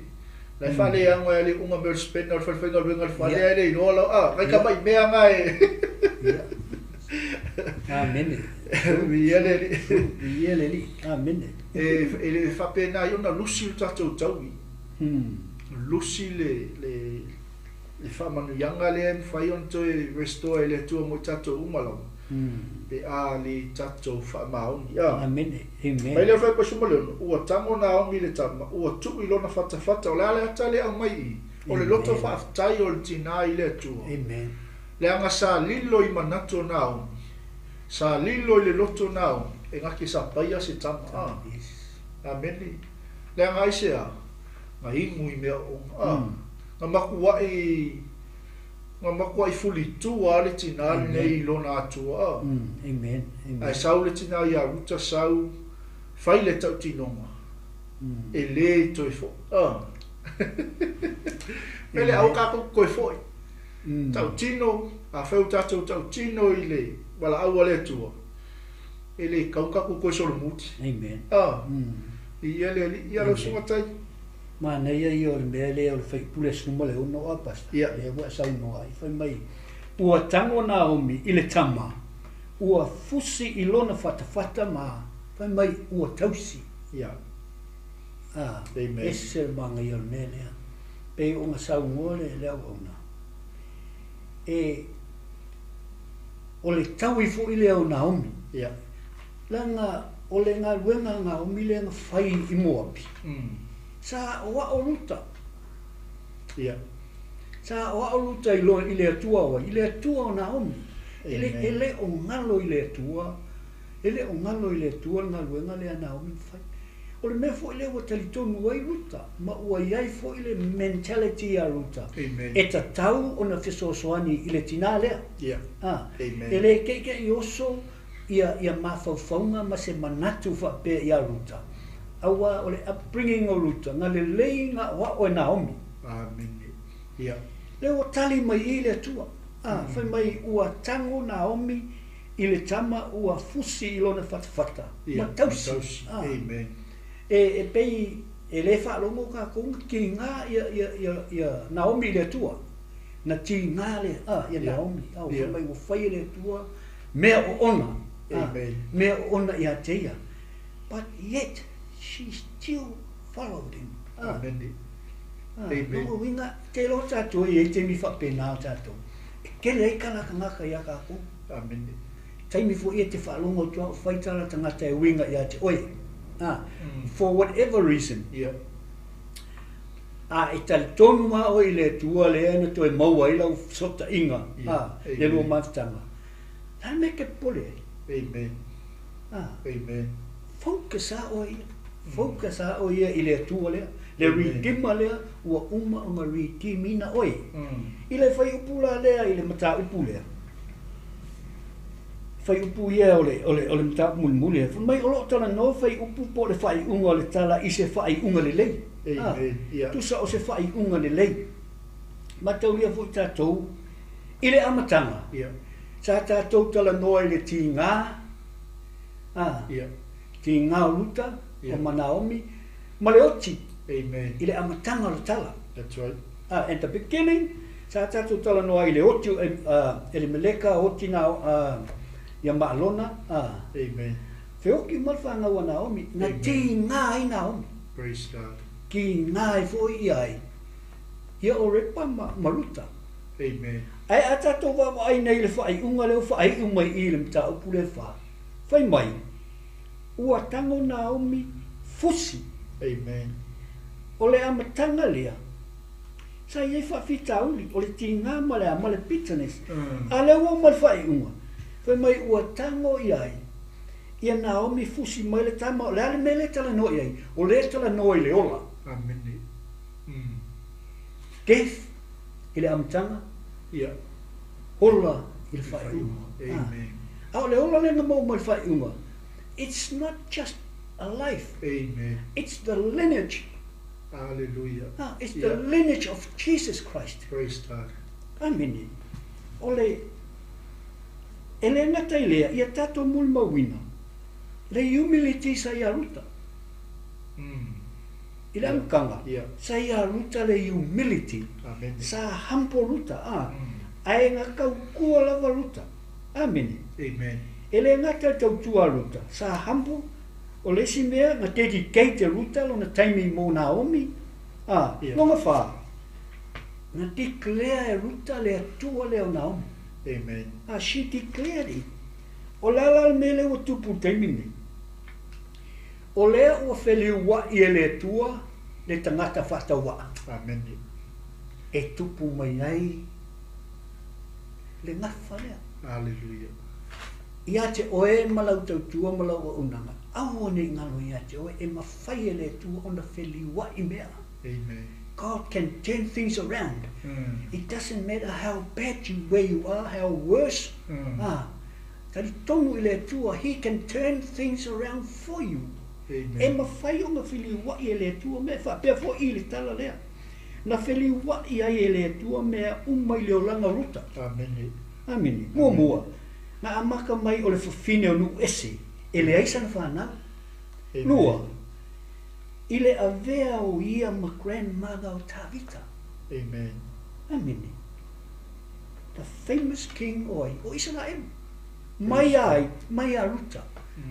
la e faaleago e le uga mea o le spena o le falefaigaluega o le fale ae le iloa lau a, ngai kama'i mea nga e. Ia. Amene. Viia le Alii. Viia le Alii. Amene. E, e le faapena ai ona lusi le tatou taui. Lusi le, le, le faamanuiaga lea e mafai ona toe restore e le Atua mo i tatou uma lava. Pe a le tatou faamaoni. A. Amene. Amen. Mai le fuaiupu 16, ua tago Naomi i le tama, ua tuu i lona fatafata, o le a le ata lea aumai i i? O le loto faafetai o le tinā i le Atua. Amen. Leaga sa lilo i manatu o Naomi, sa lilo i le loto o Naomi, e gake sa paia se tama. A. Yes. Amene. Leaga aisea? Ga igu i mea ooga. A. Ga makua'i, ga makua'i fulitua le tinā lenei i lona Atua. A. Amen. Amen. Ae sau le tinā iā Ruta sau, fai le tautinoga, e lē toe fo'i. A. Mele aua tatou toe fo'i. Tautino, afai ua tatou tautino i le valaau a le Atua, e le tatau ona tatou toe solomuli. Amen. A. Viia le Alii. Ia lau susuga Tai. Manaia ia o le mea lea o le fuaiupu le 16 a Pastor. Ia. Lea ua e saunoa ai, fai mai, ua tago Naomi i le tama, ua fusi i lona fatafata ma fai mai ua tausi. Ia. A, Amen. ese le manaia o le mea lea. Pei ona saunoa le, le auauna, e, o le taui foi lea o Naomi. Ia. Leaga o le galuega a Naomi lea na fai i Moapi, sa aoao Ruta. Ia. Sa aoao Ruta i, lo, i le Atua o ai? I le Atua o Naomi. E le, Amen. e le o galo i le Atua, e le o galo i le Atua le galuega lea a Naomi na fai. O le mea foi lea ua talitonu ai Ruta, ma ua i ai foi le mentality a Ruta. Amen. E tatau ona fesoasoani i le tinā lea. Ia. A, Amen. e le ke'ike'i oso ia, ia mafaufauga ma se manatu faapea iā Ruta, auā o le upbringing o Ruta, na lelei na aoao e Naomi. Amene. Ia. Lea ua tali mai i le Atua. A, fai mai ua tago Naomi i le tama ua fusi i lona fatafata, Ia. ma tausi. Tausi. A, Amen. e, e pei e lē faalogo tatou na tigā ia, ia, ia, ia Naomi i le Atua. Na tigā le, a, ia Naomi. A, ua fai mai ua fai e le Atua mea oona. A, Amen. mea oona ia te ia. But yet, she still followed him. A, Amene. a, Amen. lona uiga, te iloa tatou e i ai taimi faapena o tatou. E tele ai tala a tagata iā tatou. Amene. Taimi foi e te faalogo atu lava o fai tala a tagata e uiga ia te oe. A, for whatever reason. Ia. A e talitonu lava oe i le Atua lea na toe maua ai lau fesootaiga, Ia. a, le lua mafutaga. O le a le mea e te popole ai? Amen. A, Amen. focus lava oe ia. Focus lava oe ia i le Atua lea. Le Amen. Redeemer lea ua uma ona redeem ina oe. I le fuaiupu la lea i le mataupu lea, fuaiupu ia o le, o le, o le mataupu mulimuli, fai mai o loo talanoa fuaiupu po o le faaiuga o le tala i se faaiuga lelei. A, Amen. Ia. tusa o se faaiuga lelei. Mataulia foi tatou i le amataga. Ia. Sa tatou talanoa i le tigā, a, Ia. tigā o Ruta, Ia. o ma Naomi, ma le oti Amen. i le amataga o le tala. That's right. At the beginning, Sa tatou talanoa ai i le oti o Elimeleka, oti na ia Maalona, a. Amen. Feoki uma le fanau a Naomi, na tiga ai Naomi. Praise God. Tiga ai foi ia ai, ia Orepa ma, ma Ruta. Amen. Ae a tatou vaavaai nei i le faaiuga lea ua faaiu mai i i le mataupu lea e fa, fai mai, Ua tago Naomi fusi. Amen. O le amataga lea, sa i ai faafitauli, o le tiga ma le a, ma le bitterness. A lea ua oo mai le faaiuga, fai mai ua tago i ai ia Naomi fusi mai le tama, o le a le mea lea e talanoa i ai? O lea e talanoa i le ola. Amene. Death i le amataga, Ia. Ola i le faaiuga. Amen. A o le ola lea na maua mai le faaiuga, it's not just a life. Amen. It's the lineage. Hallelujah. Ah, it's the lineage of Jesus Christ. Praise God. Amene. O le, e le gata i lea, ia tatou molimauina, le humility sa ia Ruta. I le amataga, sa ia Ruta le humility. Amene. Sa humble Ruta, a, ae na tautua lava Ruta. Amene. Amen. E le gata i le tautua a Ruta, sa humble, o le isi mea na dedicate e Ruta lona taimi mo Naomi, a, lona fa, na declare e Ruta le Atua lea o Naomi. Amen. A, she declared it. O le a la le mea lea ua tupu i le taimi lenei? O lea ua feliuaʻi e le Atua le tagata faatauaa. Amene. E tupu mai ai le gafa lea. Aleluia. Ia te oe ma lau tautua ma lau auaunaga, aua ne i galo ia te oe, e mafai e le Atua ona feliuaʻi mea. Amen. God can turn things around. It doesn't matter how bad you, where you are, how worse. Ah, Talitonu i le Atua, He can turn things around for you. Amen. E mafai ona feliuaʻi e le Atua mea, faapea foi i le tala lea. Na feliuaʻi ai e le Atua mea uma i le olaga o Ruta. Amene. Amene. Muamua, na amata mai o le fafine o nuu ese, e leai sana fanau. Amen. Lua, i le avea o ia ma grandmother o Tavita. Amen. Amene. The famous king o ai? O Isaraelu. Mai a ai? Mai a Ruta.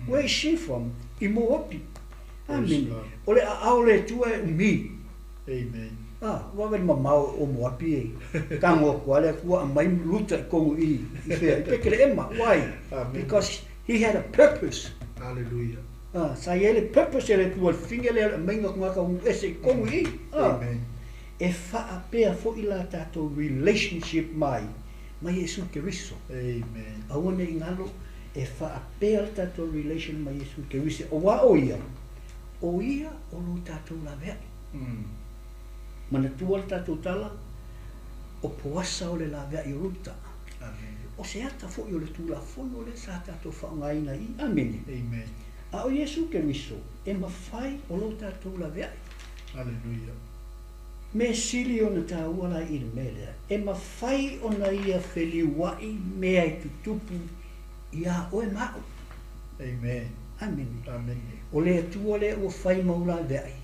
Where is she from? I Moapi. Amene. O le aao o le Atua e umi. Amen. Ah, ua vele mamao o Moapi e tago atu a le Atua aumai Ruta i tonu i i fea? I Petelehema. Why? Amen. Because he had a purpose. Hallelujah. Ah, sa i ai le purpose e le Atua i le fafine lea o le aumaiga o tagata unu ese i tonu i i. Ah. Amen. E faapea foi la tatou relationship mai ma Iesu Keriso. Amen. Aua ne i galo, e faapea le tatou relation ma Iesu Keriso, aua o Ia, o Ia o lo tatou laveai. Manatua le tatou tala, o Poasa o le laveai o Ruta. Amen. O se ata foi o le Tulafono lea sa tatou faaaogaina i i. Amene. Amen. A o Iesu Keriso, e mafai o lo tatou laveai. Hallelujah. Mea sili ona taua la i le mea lea, e mafai ona ia feliuaʻi mea e tutupu iā oe ma aʻu. Amen. Amene. Amene. O le Atua lea ua fai mau laveai,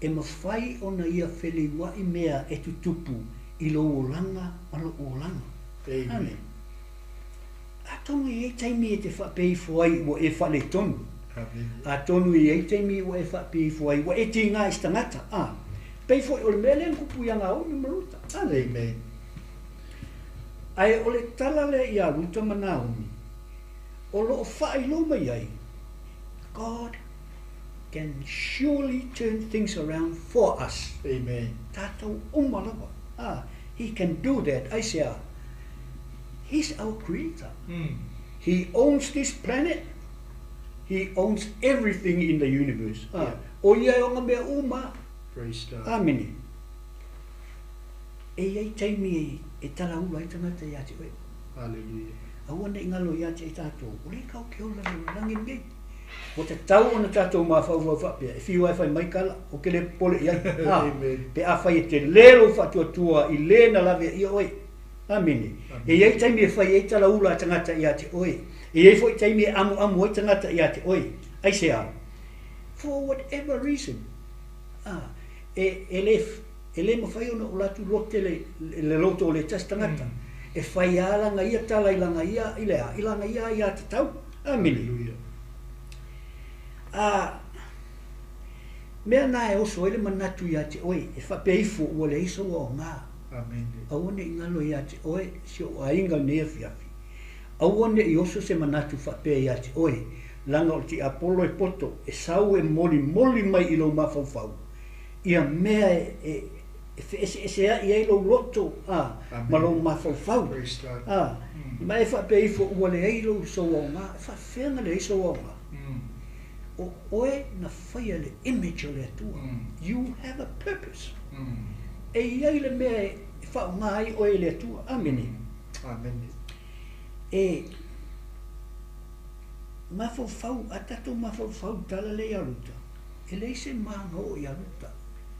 e mafai ona ia feliuaʻi mea e tutupu i lou olaga ma loʻu olaga. Amen. Amene. Atonu e i ai taimi e te faapea ifo ai ua e faaletonu. Atonu e i ai taimi ua e faapea ifo ai ua e tiga i se tagata, a pei foi o le mea lea na kupu ia Naomi ma Ruta. Amen. Ae o le tala lea ia Ruta ma Naomi, o lo o faailoa mai ai, God can surely turn things around for us. Amen. Tatou uma lava. A, He can do that. Aisea? He's our creator. He owns this planet. He owns everything in the universe. A, o ia e ona mea uma. Praise God. Amene. E i ai taimi e, e talaula ai tagata ia te oe. Hallelujah. Aua ne i galo ia te i tatou, o lea kau ke ola le lalagi lenei. Ua tatau ona tatou mafaufau faapea, e fiu lava e fai mai tala, ou te le popole i ai. A, pe afai e tele lou faatuatua i le na laveaia oe. Amene. E i ai taimi e fai ai talaula a tagata ia te oe. E i ai foi taimi e amuamu ai tagata ia te oe. Aisea? For whatever reason. A, e, e le, E le mafai ona ou alu atu lote le, le loto o le tasi tagata. E fai lava lana ia tala i lana ia, i le a? I lana ia aiatatau. Amene. A mea na e oso ai le manatu ia te oe, e faapea ifo ua leai sou aoga. Aua ne i galo ia te oe si ou aiga i lenei afiafi. Aua ne i oso se manatu faapea ia te oe, leaga o le tiapolo e poto, e sau e molimoli mai i lou mafaufau ia mea e feeseesea'i ai lou loto ma lou mafaufau. Ma e faapea ifo ua leai lou sou aoga. E faapefea ona leai sou aoga? O oe na faia i le image o le Atua. You have a purpose. E i ai le mea e faaaoga ai oe e le Atua. Amene. Amene. E mafaufau, a tatou mafaufau i le tala lea ia Ruta, e leai se ma na oo ia Ruta.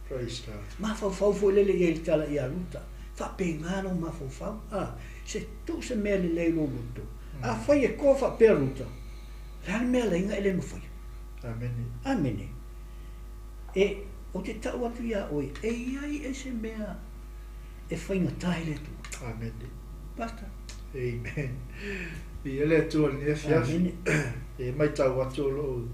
Praise God. Mafaufau foi lele i ai i le tala ia Ruta, faapena lou mafaufau, a, se tuu se mea lelei i lou loto. Afai e koa faapea Ruta, o le a le mea laiga e le mafaia? Amene. Amene. E, ou te tau atu iā oe, e i ai e se mea e faigata ai le Atua. Amene. Pastor. Amen. Viia le Atua i lenei afiafi. Amene. E matau atu o lo o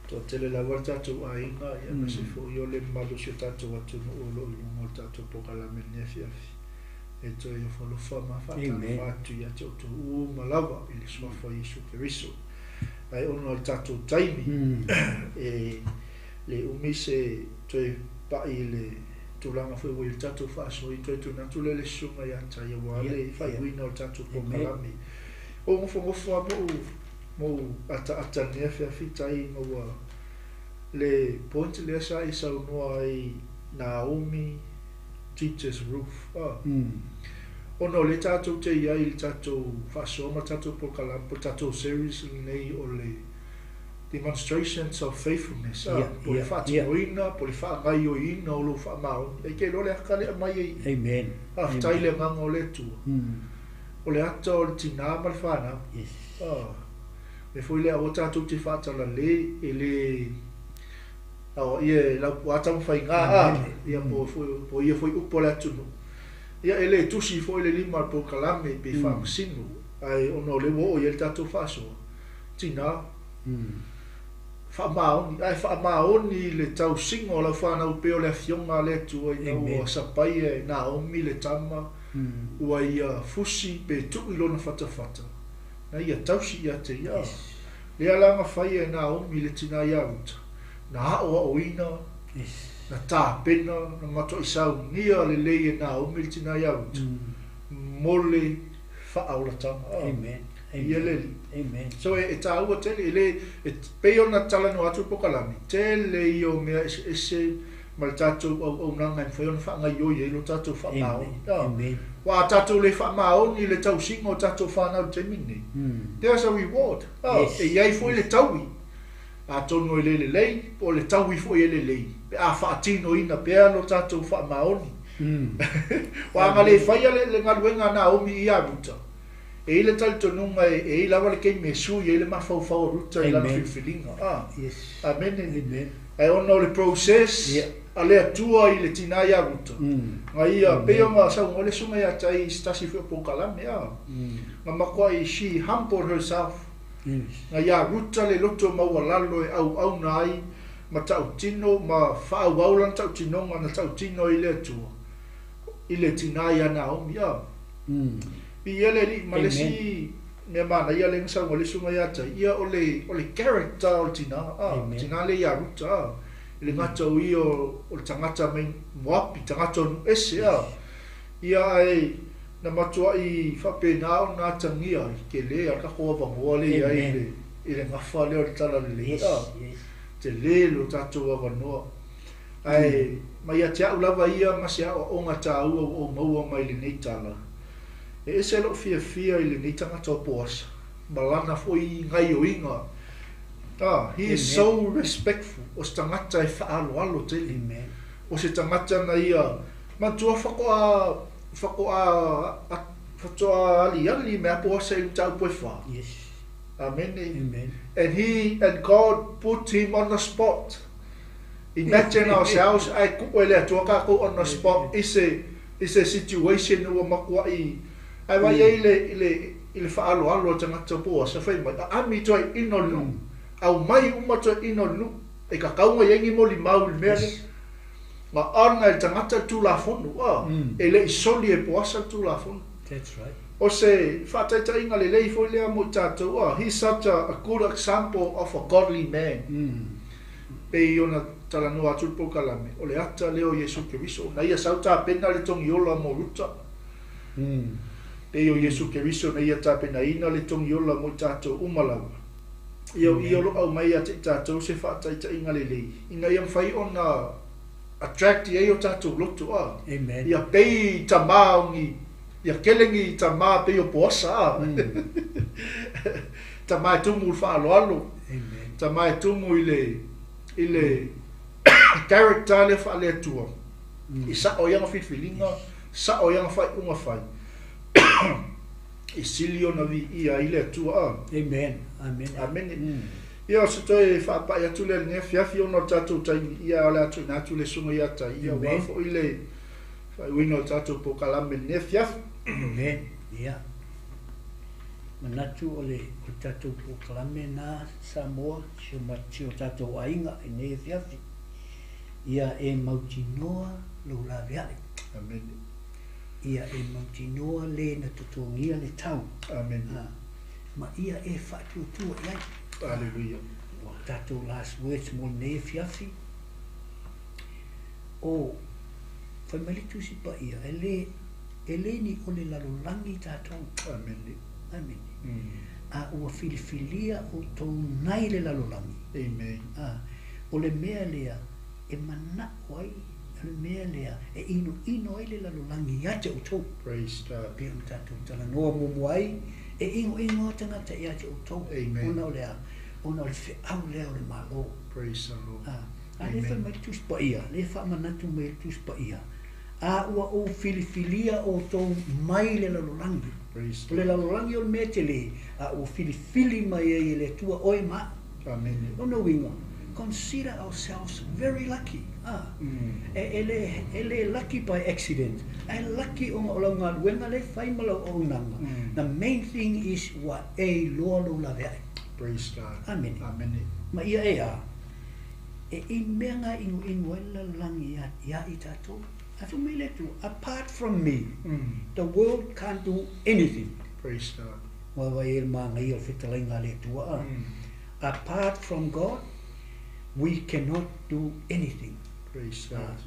toatele lava le tatou aiga, ia aemaise foi o le mamalu o si o tatou atunuu o lo o i luga o le tatou polokalame i lenei afiafi. E toe ofo alofa ma faatalofa atu ia te outou uma lava i le Suafa o Iesu Keriso. Ae ona o le tatou taimi, e le umi se toe pa'i i le tulaga foi ua i ai le tatou faasoa, ia toe tuuina atu lea i le Susuga ia Tai aua le faaiuina o le tatou polokalame. Ua ou nofonofo lava ma ou, ma ou ataata i lenei afiafi Tai ina ua le point lea sa e saunoa ai Naomi teaches Ruth. Ah. Ona o lea tatou te i ai i le tatou faasoa ma le tatou polokalame, po o le tatou series lenei o le Demonstrations of Faithfulness, ah, po o le faatinoina, po o le faagaioiina o lou faamaoni. Ai te iloa le ata lea e aumai ai i i. Amen. Faafetai i le Agaga o le Atua. O le ata o le tinā ma le fanau. Yes. Ah, mea foi lea aua tatou te faatalale, e le aoaia e Laupua Tamafaiga, ah, ia po o po o ia foi upu a le atunuu. Ia e le tusi foi le lima o le polokalame pe faamasino, ae ona o lea ua oo i ai le tatou faasoa, Tinā, faamaoni, ae faamaoni i le tausiga o lau fanau pea o le Afioga a le Atua ina ua sapaia e Naomi le tama ua ia fusi pe tuu i lona fatafata, na ia tausi ia te ia. Lea la na faia e Naomi le tinā iā Ruta, na aʻoaʻoina, na tapena, na matuai saunia lelei e Naomi le tinā iā Ruta mo le faaolataga. Amen. Ia le Alii. Amen. So e taua tele, e le, e pei ona talanoa atu le polokalame, tele ia o mea eseese ma le tatou auaunaga e mafai ona faagaioi ai lo tatou faamaoni. Amen. Aua a tatou le faamaoni i le tausiga o tatou fanau i le taimi lenei, there's a reward. Yes. E i ai foi le taui, atonu e le lelei, po o le taui foi e lelei, pe a faatinoina pea lo tatou faamaoni. Aua a na le faia le galuega a Naomi ia Ruta, E i ai le talitonuga e i ai lava le taimi e sui ai le mafaufau o Ruta i lana filifiliga. A. Amene. Ae ona o le process a le Atua i le tinā iā Ruta, na ia, pei ona saunoa le Susuga ia Tai i se tasi foi o polokalame, a, na matuai she humbled herself, na iā Ruta le loto maualalo e auauna ai ma tautino ma faaauau lana tautinoga na tautino ai le Atua i le tinā iā Naomi, a. Viia le Alii, ma le isi mea manaia lea na saunoa ai le susuga ia Tai, ia o le, o le character o le tinā, a, Amen. tinā lea ia Ruta, a, e le gata o ia o, o le tagata mai Moapi, tagata o Nu'u-ese, a, ia ae na matuai faapena ona atagia ai, tele a le tatou avanoa lea i ai i le, i le gafa lea o le Talalelei, Yes, a, yes. tele lo tatou avanoa. Ae mai ia te au lava ia ma se aoaoga taua ua ou maua mai lenei tala, e ese lou fiafia i lenei tagata o Poasa ma lana foi gaioiga. Ah, he is so respectful, o se tagata e faaaloalo tele. O se tagata na ia manatua faatoa faatoa faatoa aliali mai a Poasa i le mataupu e fa. Yes. Amene. Amen. And he and God put him on the spot. Imagine ourselves ae tuu e le Atua tatou on the spot i se i se situation ua matuai ae vaai ai le i le i le faaaloalo a tagata po o asa fai mai aami toeaina o le nuu aumai uma toeaina o le nuu e tatau ona i ai ni molimau i le mea lea na ona e le tagata le Tulafono a e le i soli e Poasa le Tulafono. That's right. O se faataitaiga lelei foi lea mo i tatou a he's such a a good example of a godly man. Pei ona talanoa atu le polokalame, o le ata lea o Iesu Keriso, na ia sau tapena le togiola mo Ruta. Pei o Iesu Keriso na ia tapenaina le togiola mo i tatou uma lava. Ia o ia o lo o aumai ia te i tatou se faataitaiga lelei, ina ia mafai ona attract i ai o tatou loto, a. Amen. Ia pei tama o ni, ia kele ni tama pei o Poasa, a. Tama e tumu i le faaaloalo. Amen. Tama e tumu i le i le character lea faale-Atua, i sao ai ana filifiliga, sao ai ana faaiuga fai, i sili ona viia ai le Atua. A. Amen. Amene. Amene. Ia, o se toe faapai atu lea i lenei afiafi ona o le tatou taimi, ia o le a tuuina atu le Susuga ia Tai, ia aua foi le faaiuina o le tatou polokalame i lenei afiafi. Amen. Ia. Manatu o le tatou polokalame lena Samoa, si o tatou aiga i lenei afiafi, ia e mautinoa lou laveai. Amene. Ia e mautinoa le na totogia le tau. Amene. Ma ia e faatuatua i ai. Aleluia. O tatou last words mo lenei afiafi, o fai mai le Tusi Paia, e le E le ni o le lalolagi tatou. Amene. Amene. A ua filifilia outou nai le lalolagi. Amen. A o le mea lea e manao ai, o le mea lea e inoino ai le lalolagi ia te outou. Praise God. Pei ona tatou talanoa muamua ai, e inoino lava tagata ia te outou. Amen. Ona o le a? Ona o le feau lea o le Malo. Praise the Lord. A, a lea fai mai le Tusi Paia, lea e faamanatu mai le Tusi Paia, A ua ou filifilia outou mai le lalolagi. O le lalolagi o le mea tele, a ua filifili mai ai e le Atua oe ma a'u. Amene. Lona uiga, consider ourselves very lucky, a. E, e le, e le lucky by accident, ae lucky ona o lau galuega lea e fai ma lau auaunaga. The main thing is ua e iloa lou laveai. Praise God. Amene. Amene. Ma ia e a. E i mea ngā inoino ai le lalolagi ia, ia i tatou. Ae fai mai le Atua, apart from me, the world can't do anything. Praise God. Ua vai ai le māngaia o le fetalaiga a le Atua, a. Apart from God, we cannot do anything. Praise God.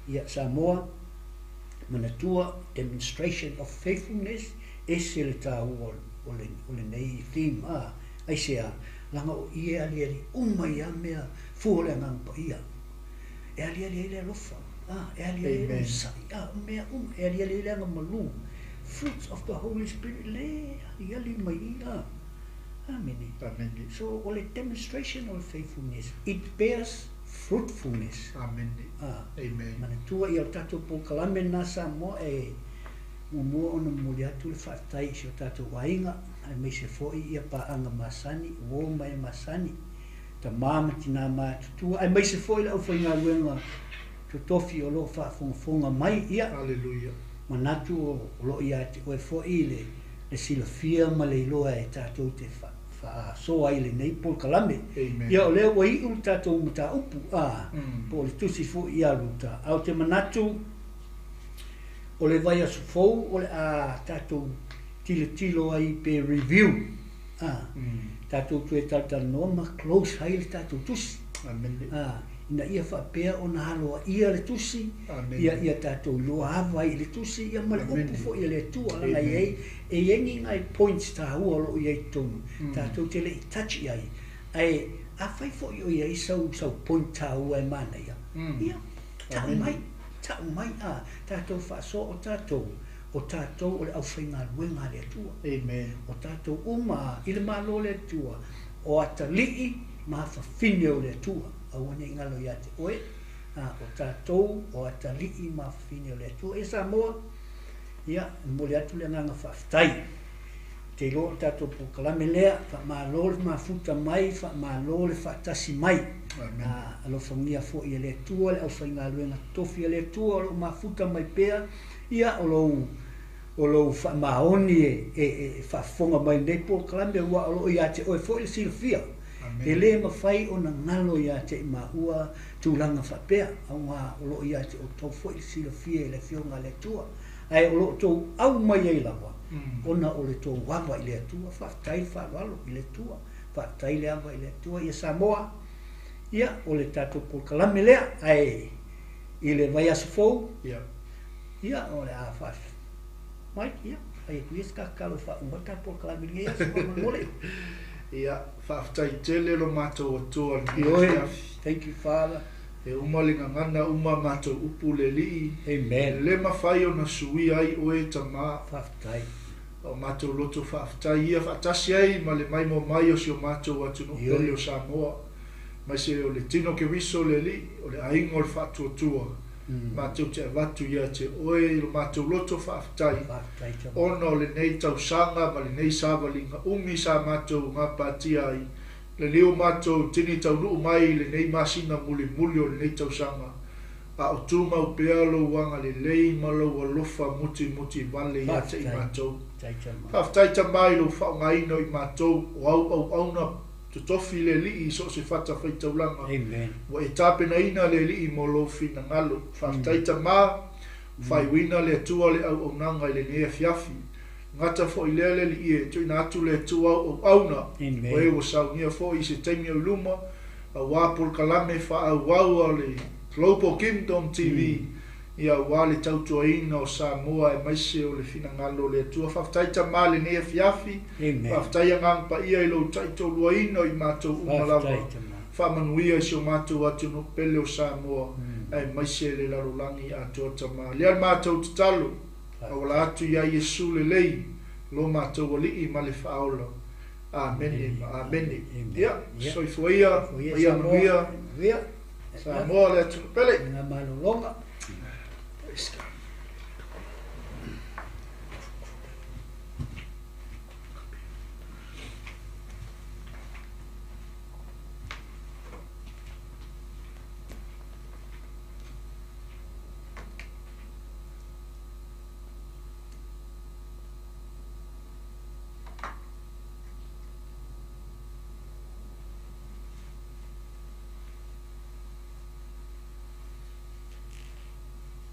Ia, Samoa, manatua, demonstration of faithfulness, ese le tāua o le, o lenei theme, a. Aisea, Leaga o i e aliali uma ia mea fua o le Agaga Paia. E aliali ai le alofa, a, e aliali ai le onosai, a, o mea uma, e aliali ai le agamalu. Fruits of the Holy Spirit le aliali mai i, a. Amene. Amene. So, o le demonstration o le faithfulness, it bears fruitfulness. Amene. A. Amen. Manatua ia o tatou polokalame lena Samoa e muamua ona momoli atu le faafetai i si o tatou aiga, aemaise foi ia paaga masani, uo ma e masani, tama ma tinā matutua, aemaise foi le aufaigaluega totofi o lo o faafogafoga mai, ia, Hallelujah. manatu o lo o ia te oe foi le, le silafia ma le iloa e tatou te fa, faasoa ai i lenei polokalame. Amen. Ia, o lea ua iu le tatou mataupu, a, po o le tusi foi ia Ruta, a ou te manatu, o le vaiaso fou o le a tatou tilotilo ai pe review a tatou toe talatalanoa ma close ai le tatou tusi a ina ia faapea ona aloaia le tusi ia ia tatou iloa ava ai i le tusi ia ma le upu foi a le Atua leaga e iai e iai ni nai points taua o lo o iai i totonu tatou te le i touch i ai ae afai foi o iai sau sau point taua e manaia ia tau mai tau mai a tatou faasoa o tatou O tatou o le aufaigaluega a le Atua. Amen. O tatou uma i le Malo o le Atua, o atalii ma afafine o le Atua. Aua ne i galo ia te oe, a o tatou o atalii ma afafine o le Atua. Ia Samoa, ia, e momoli atu le agaga faafetai. Te iloa o le tatou polokalame lea, faamalo le mafuta mai, faamalo le faatasi mai. Amen. Alofagia foi e le Atua le aufaigaluega totofi a le Atua o lo o mafuta mai pea, ia o lou o lou faamaoni e, e, e faafofoga mai lenei polokalame, aua o lo o ia te oe foi le silafia. Amen. E le mafai ona galo ia te i maua tulaga faapea, aua o lo o ia te outou foi le silafia e le Afioga a le Atua. Ae o lo o tou au mai ai lava, ona o le tou ava i le Atua. Faafetai le faaaloalo i le Atua. Faafetai le ava i le Atua. Ia Samoa, ia, o le tatou polokalame lea, ae i le vaiaso fou, ia, o le a faa... Mike, ia, fai atu ia se tatalo e faauma ai le tatou polokalame i lenei aso, faamolemole. Ia, faafetai tele lo matou Atua i lenei Ioe, afiafi. Thank you, Father. E uma le gagana uma a matou upu le Alii. Amen. E le mafai ona suia ai oe Tama. Faafetai. O matou loto faafetai ia faatasi ai ma le maimoa mai o si o matou atunuu pele o Samoa, aemaise o le tino Keriso le Alii, o le aiga o le faatuatua. Matou te avatu ia te oe i lo matou loto faafetai, ona o lenei tausaga ma lenei savaliga umi sa matou gapatia ai Lenei o matou tini taunuu mai i lenei masina mulimuli o lenei tausaga, a o tumau pea lou agalelei ma lou alofa mutimuti vale ia te i matou. Faafetai Tama i lou faaaogaina o i matou o au auauna totofi le Alii i so o se fatafaitaulaga ua e tapenaina le Alii mo lou finagalo. Faafetai Tama, ua faaiuina le Atua le auaunaga i lenei afiafi. Gata foi lea le Alii e tuuina atu le Atua au auauna, o e ua saunia foi i se taimi o i luma, aua polokalame faaauau a le Global Kingdom TV, ia aua le tautuaina o Samoa aemaise o le finagalo o le Atua. Faafetai Tama i lenei afiafi, faafetai Agaga Paia i lou taitoaluaina o i matou uma lava. Faamanuia i si o matou atunuu pele o Samoa aemaise le lalolagi atoa Tama. Lea le matou tatalo. Auala atu iā Iesu lelei, lo matou Alii ma le Faaola. Amene ma amene. Ia, soifua ia, ma ia manuia. Samoa le atunuu pele. Malologa. Praise God.